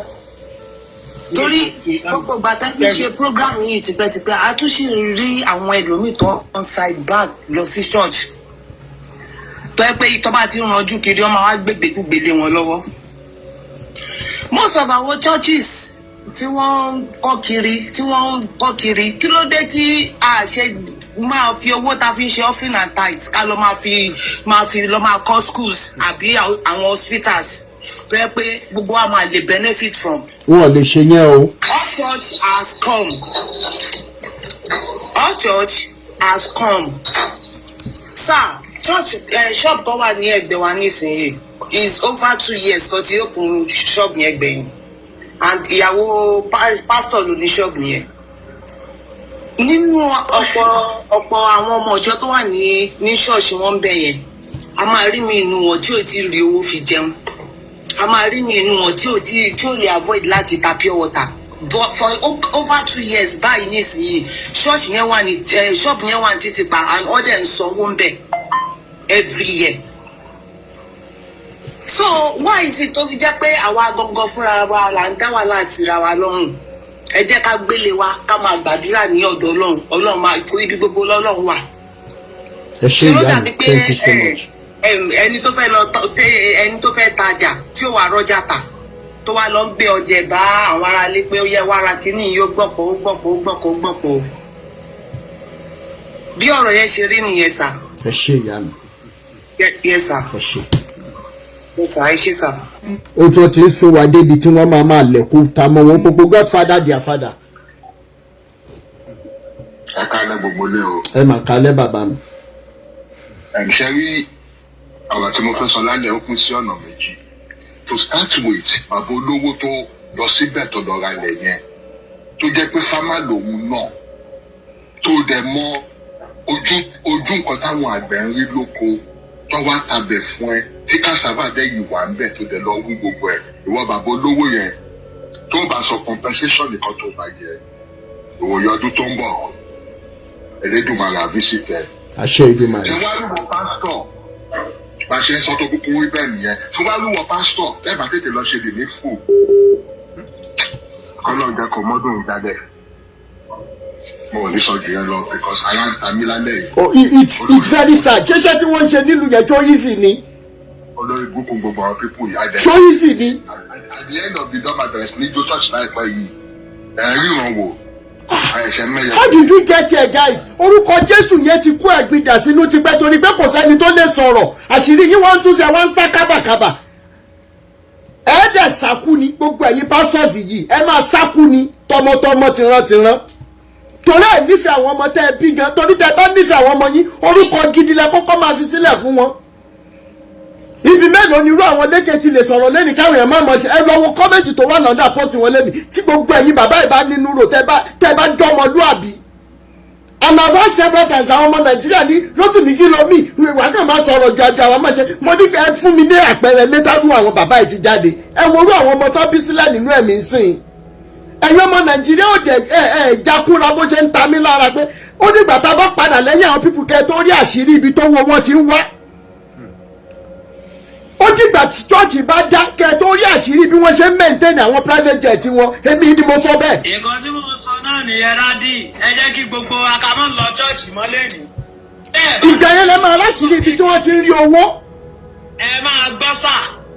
torí gbogbo ìgbà tá fi ṣe program yìí tipẹ́tipẹ́, a tún sì rí àwọn ẹlòmíì tó ń side back lọ sí church, tó yẹ pé tó bá ti ń ranjú kiri, wọ́n máa wá gbégbékúgbé lé wọn lọ́wọ́. Most of our churches tí wọ́n ń kọ́ kiri, tí wọ́n ń kọ́ kiri, kí ló dé tí a ṣe máa fi owó tá a fi ń ṣe offering and tithes ká lọ máa fi lọ máa kọ́ schools àbí àwọn hospitals tó yẹ pé gbogbo wa máa lè benefit from? Wọn ò lè ṣe yẹn o. All church has come, all church has come, sir. Church shop kan wà ní ẹ̀gbẹ́ wa nísìnyí, is over 2 years tó ti open shop yẹn gbẹ̀yìn, and ìyàwó pastor ló ní shop yẹn. Nínú ọ̀pọ̀ ọ̀pọ̀ àwọn ọmọ ọ̀jọ́ tó wà ní ṣọ́ọ̀ṣì wọn ń bẹ̀ yẹn, a máa rí mi inú wọn tí ò tí rí owó fi jẹun, a máa rí mi inú wọn tí ò lè avoid láti ta pure water. But for over 2 years báyìí nísìnyí, ṣọ́ọ̀ṣì yẹn wà ní ṣọ́ọ̀bù yẹn wà ní títì pa, and all them sanwó ń bẹ̀ every year. So why is it tó fi jẹ́ pé àwa gangan fúnra wa là ń dá wàhálà àti ra wa lọ́rùn? Ẹ jẹ́ ká gbélé wa, ká máa gbàdúrà ní ọ̀dọ̀ Ọlọ́run. Ọlọ́run máa kó ibi gbogbo lọ́lọ́run wà. Ẹ ṣé, Ṣé ló ìyá dàbí mi. pé Thank you so much. ẹni tó fẹ́ lọ ẹni tó fẹ́ tajà tí ó wà rọ́jà tà, tó wá lọ ń gbé ọjà bá àwọn aráalé pé ó yẹ wá ra kínní yìí, ó gbọ̀pọ̀, ó gbọ̀pọ̀, ó gbọ̀pọ̀, ó gbọ̀pọ̀. Bí ọ̀rọ̀ yẹn ṣe rí nìyẹn sà. Ẹ ṣé, ìyá mi. Yes sir. Ẹ ṣé. Yes sir, ẹ ṣé sà. Ó tún ti ń sún wa débi tí wọ́n máa máa lẹ̀kú ta mọ́ wọn gbogbo. Godfather, their father. Ẹ kálẹ̀ gbogbo lé o. Ẹ mà kálẹ̀, bàbá mi. Ṣe rí ọ̀rọ̀ tí mo fẹ́ sọ lálẹ́, ó pín sí ọ̀nà méjì. To start with, bàbá olówó tó lọ síbẹ̀, tó lọ ra ilẹ̀ yẹn, tó jẹ́ pé farmer lòun náà, tó dẹ̀ mọ ojú ojú nǹkan táwọn àgbẹ̀ ń rí lóko, tó wá tabẹ̀ fún ẹ, tí cassava dẹ̀ yìí wà ń bẹ̀, tó dẹ̀ lọ wú gbogbo ẹ̀, ìwọ bàbá olówó yẹn, tó bá sọ compensation nìkan tó bá yẹ, ìwòye ọdún tó ń bọ̀, Elédùmarè á visit ẹ. Àṣẹ Èdùmàrè. Ṣé wàá lùwọ pásítọ̀ bá ṣe ń sọ tó kúkú wí bẹ́ẹ̀ nìyẹn? Ṣé wàá lùwọ pásítọ̀ ẹ bá tètè lọ ṣe lè ní fò kọ́lọ́ jẹ́ kó mọ́dún ìgbàlẹ̀? Mo ò ní sọ jù yẹn lọ because ara ń ta mí lálẹ́ yìí. Oh, it's very sad. Ṣéṣe tí wọ́n ń ṣe nílùú yẹn, tó easy ni? Olórí burúkú gbogbo àwọn people yìí adẹ. Tó easy ni? At the end of the day, máa bẹ̀rẹ̀ sí ní jó church láìpẹ́ yìí, ẹ̀ ríran wò ẹ̀ṣẹ̀ mẹ́yẹ. How did we get here, guys? Orúkọ Jésù yẹn ti kó ẹ̀gbin dà sínú tipẹ́, torí pé kò sẹ́ni tó lè sọ̀rọ̀. Àṣírí yín wọ́n ń túnṣe, wọ́n ń sá kábàkábà. Ẹ dẹ̀ sákú ni, gbogbo ẹ̀yin pastors yìí, ẹ máa sákú ni tọmọtọmọ, tìrantìran, torí ẹ nífẹ̀ẹ́ àwọn ọmọ tẹ́ ẹ bí gan. Torí tẹ́ ẹ bá nífẹ̀ẹ́ àwọn ọmọ yín, orúkọ gidi lẹ kọ́kọ́ máa fi sílẹ̀ fún wọn. Ibi mélòó ni irú àwọn lékè ti lè sọ̀rọ̀ lẹ́nu káwọn èèyàn má mọ̀ ṣe? Ẹ lọ wo comment tó wà lọ́dà post wọn lẹ́nu. Tí gbogbo ẹ̀yin bàbá ìbá nínú rò, tẹ́ bá jọmọlúàbí. And I've asked several times, àwọn ọmọ Nàìjíríà ní Rótìmí, kí ló mì wàá kàn máa sọ̀rọ̀ jàjà àwọn máa ṣe? Mo ní ẹ fún mi ní àpẹẹrẹ létárú àwọn bàbá yìí ti jáde. Ẹ wo irú àwọn ọmọ tó bí sílẹ̀ nínú ẹ̀mí ń sìn. Ẹ̀yin ọmọ Nàìjíríà ò dẹ̀ ẹ jákúra bó ṣe ń ta mí lára pé ó nígbà tá a bá padà lẹ́yìn àwọn people kẹ́ tó rí àṣírí ibi tó wo wọn ti ń wá. Ó Dìgbà tí church bá dá kẹ́ ẹ tó rí àṣírí bí wọ́n ṣe ń maintain àwọn private jet wọn. Èmi ni mo sọ bẹ́ẹ̀. Nǹkan tí mo sọ náà nìyẹn, daddy. Ẹ jẹ́ kí gbogbo wa ká mọ́ lọ church mọ́ lẹ́nu. Ìgbà yẹn lẹ máa láṣìírí ibi tí wọ́n ti ń rí owó. Ẹ máa gbọ́ sà,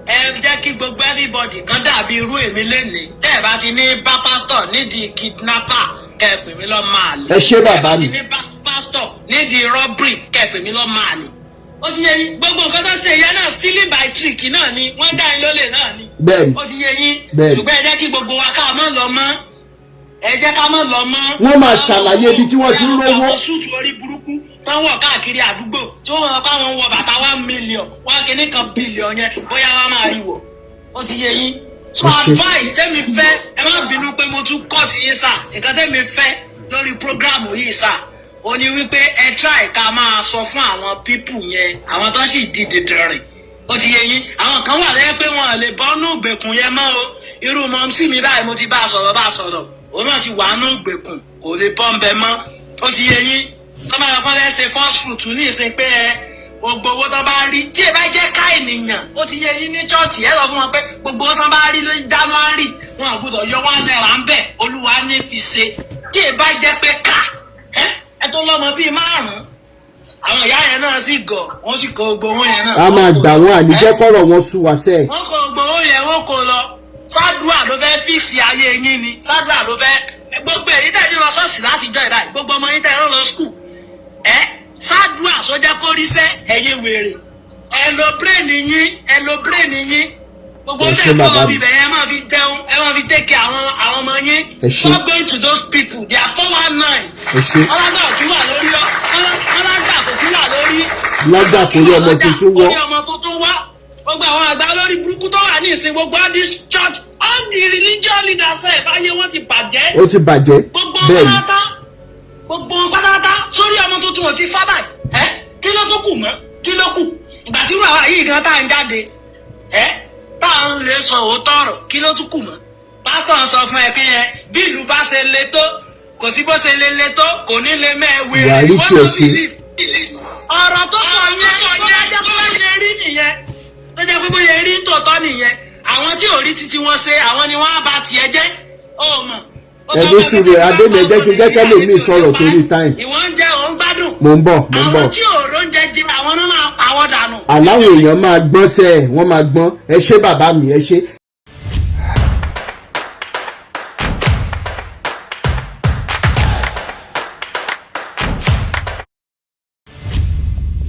ẹ jẹ́ kí gbogbo everybody kan dàbí irú èmi lénìí. Tẹ́ ẹ bá ti ní bá pásítọ̀ nídìí kidnapper, kẹ́ ẹ pè mí lọ́ máa lè. Ẹ ṣé, bàbá Tẹ́ ẹ bá mi. ti ní bá pásítọ̀ nídìí robbery, kẹ́ ẹ pè mí lọ́ máa lè. Ó ti yé yín, gbogbo nǹkan tó ṣe ìyẹn náà, stealing by trick náà ni, wọ́n dá yín lólè náà ni. Bẹ́ẹ̀ni. Ó ti yé yín. Bẹ́ẹ̀ni. Ṣùgbọ́n ẹ jẹ́ kí gbogbo wa ká mọ́ lọ mọ́, ẹ jẹ́ ká mọ́ lọ mọ́. Wọ́n máa ṣàlàyé ibi tí wọ́n ti ń rówó. Àwọn suit orí burúkú tó ń wọ̀ káàkiri àdúgbò, tí wọ́n mọ̀ káwọn wọ bàtà 1 million, one kìíní kan billion yẹn, bóyá wọ́n máa rí wọ̀. Ó ti yé yín. So Ẹ ṣé. advice tẹ́mi fẹ́, ẹ má bínú pé mo tún kọ́ ti yín sà, nǹkan tẹ́mi fẹ́ lórí program yìí sà, ó ní wípé ẹ try ká máa sọ fún àwọn people yẹn, àwọn tó sì di dìndìnrìn. Ó ti yé yín, àwọn kan wà lẹ́yìn pé wọn lè bọ́ nù ìgbèkùn yẹn mọ́ o. Irú mumsy mi báyìí, mo ti bá a sọ̀rọ̀, bá a sọ̀rọ̀, òun náà ti wà nù ìgbèkùn, kò lè bọ́ ń bẹ mọ́. Ó ti yé yín, tó máa kọ́ fẹ́ ṣe first fruit ní ìsìn pé ẹ gbogbo owó tó bá rí, tí ẹ bá jẹ́ ká ènìyàn, ó ti yé yín, ní church, ẹ lọ fún wọn pé gbogbo owó tó bá rí ní January, wọn ò gbọ́dọ̀ yọ ₦1 ń bẹ̀, Olúwa ní fi ṣe. Tí ẹ bá jẹ́ pé ká ẹ tó lọ́mọ bíi márùn-ún, àwọn ìyá yẹn náà sì gọ̀, wọ́n sì kó gbogbo owó yẹn náà. A máa gbà wọ́n, àníjẹ́ kọ́rọ̀ wọn sú wa sẹ́ẹ̀. Wọ́n kó gbogbo owó yẹn, wọ́n kó lọ. Sádùá ló fẹ́ fix ayé yín ni, sádùá ló fẹ́ gbogbo èyí tẹ̀ ní lọ ṣọ́ọ̀ṣì láti jọ ìbáyìí, gbogbo ọmọ yín tẹ̀ ń lọ school, ẹ sádùá sójà kó ríṣẹ́. Ẹ̀yin wèrè, ẹ lo brain yín, ẹ lo brain yín. Gbogbo Ẹ tẹ̀ ṣé, kó bàbá lọ mi. bíbẹ̀, ẹ máa fi jẹun, ẹ máa fi take care àwọn ọmọ yín. Ẹ ṣé. Stop going to those people, they are 419. Ẹ ṣé. Ọlágbà òkú wà lórí, ọlágbà òkú wà lórí. Lágbà kò rí ọmọ tuntun wọ́. Orí ọmọ tuntun wá. Gbogbo àwọn àgbà lórí burúkú tó wà ní ìsìn, gbogbo all this church, all the religion leaders sef, ayé wọn ti bàjẹ́. Ó ti bàjẹ́. Gbogbo Bẹ́ẹ̀ ni. pátápátá, gbogbo pátápátá, sórí ọmọ tuntun ò ti fá báyìí. Ẹ kí ló tó kù mọ́? Kí ló kù ìgbà tí irú àwa yìí gan tá à ń jáde, ẹ tá à ń lè sọ òótọ́ ọ̀rọ̀, kí ló tún kù mọ́? Pásítọ̀ ń sọ fún ẹ pé yẹn bí ìlú bá ṣe le tó, kò sí bó ṣe le le tó, kò ní lè mẹ́ wèrè. Buhari Wọ́n tiẹ̀ tó ṣe. believe. Ọ̀rọ̀ tó sọ yẹn, tó bá jẹ́ pé bó ṣe rí nìyẹn, tó jẹ́ pé bó ṣe rí tòótọ́ nìyẹn, àwọn tí ò rí títí wọn ṣe, àwọn ni wọ́n á ba tiẹ̀ jẹ́. Ó mọ̀. Ó Ẹ sọ ní pé sùúrù, Adémi, ẹ jẹ́ kí jẹ́ kẹ́lòmíì sọ̀rọ̀ torí time. Ìwọ ń jẹ, òun gbádùn. Mò ń bọ̀, mò ń bọ̀. Àwọn tí ò róúnjẹ jẹ, àwọn náà máa pàwọ́ dànù. Àláwọn èèyàn máa gbọ́n sẹ́ ẹ̀, wọ́n máa gbọ́n. Ẹ ṣé, bàbá mi, ẹ ṣé.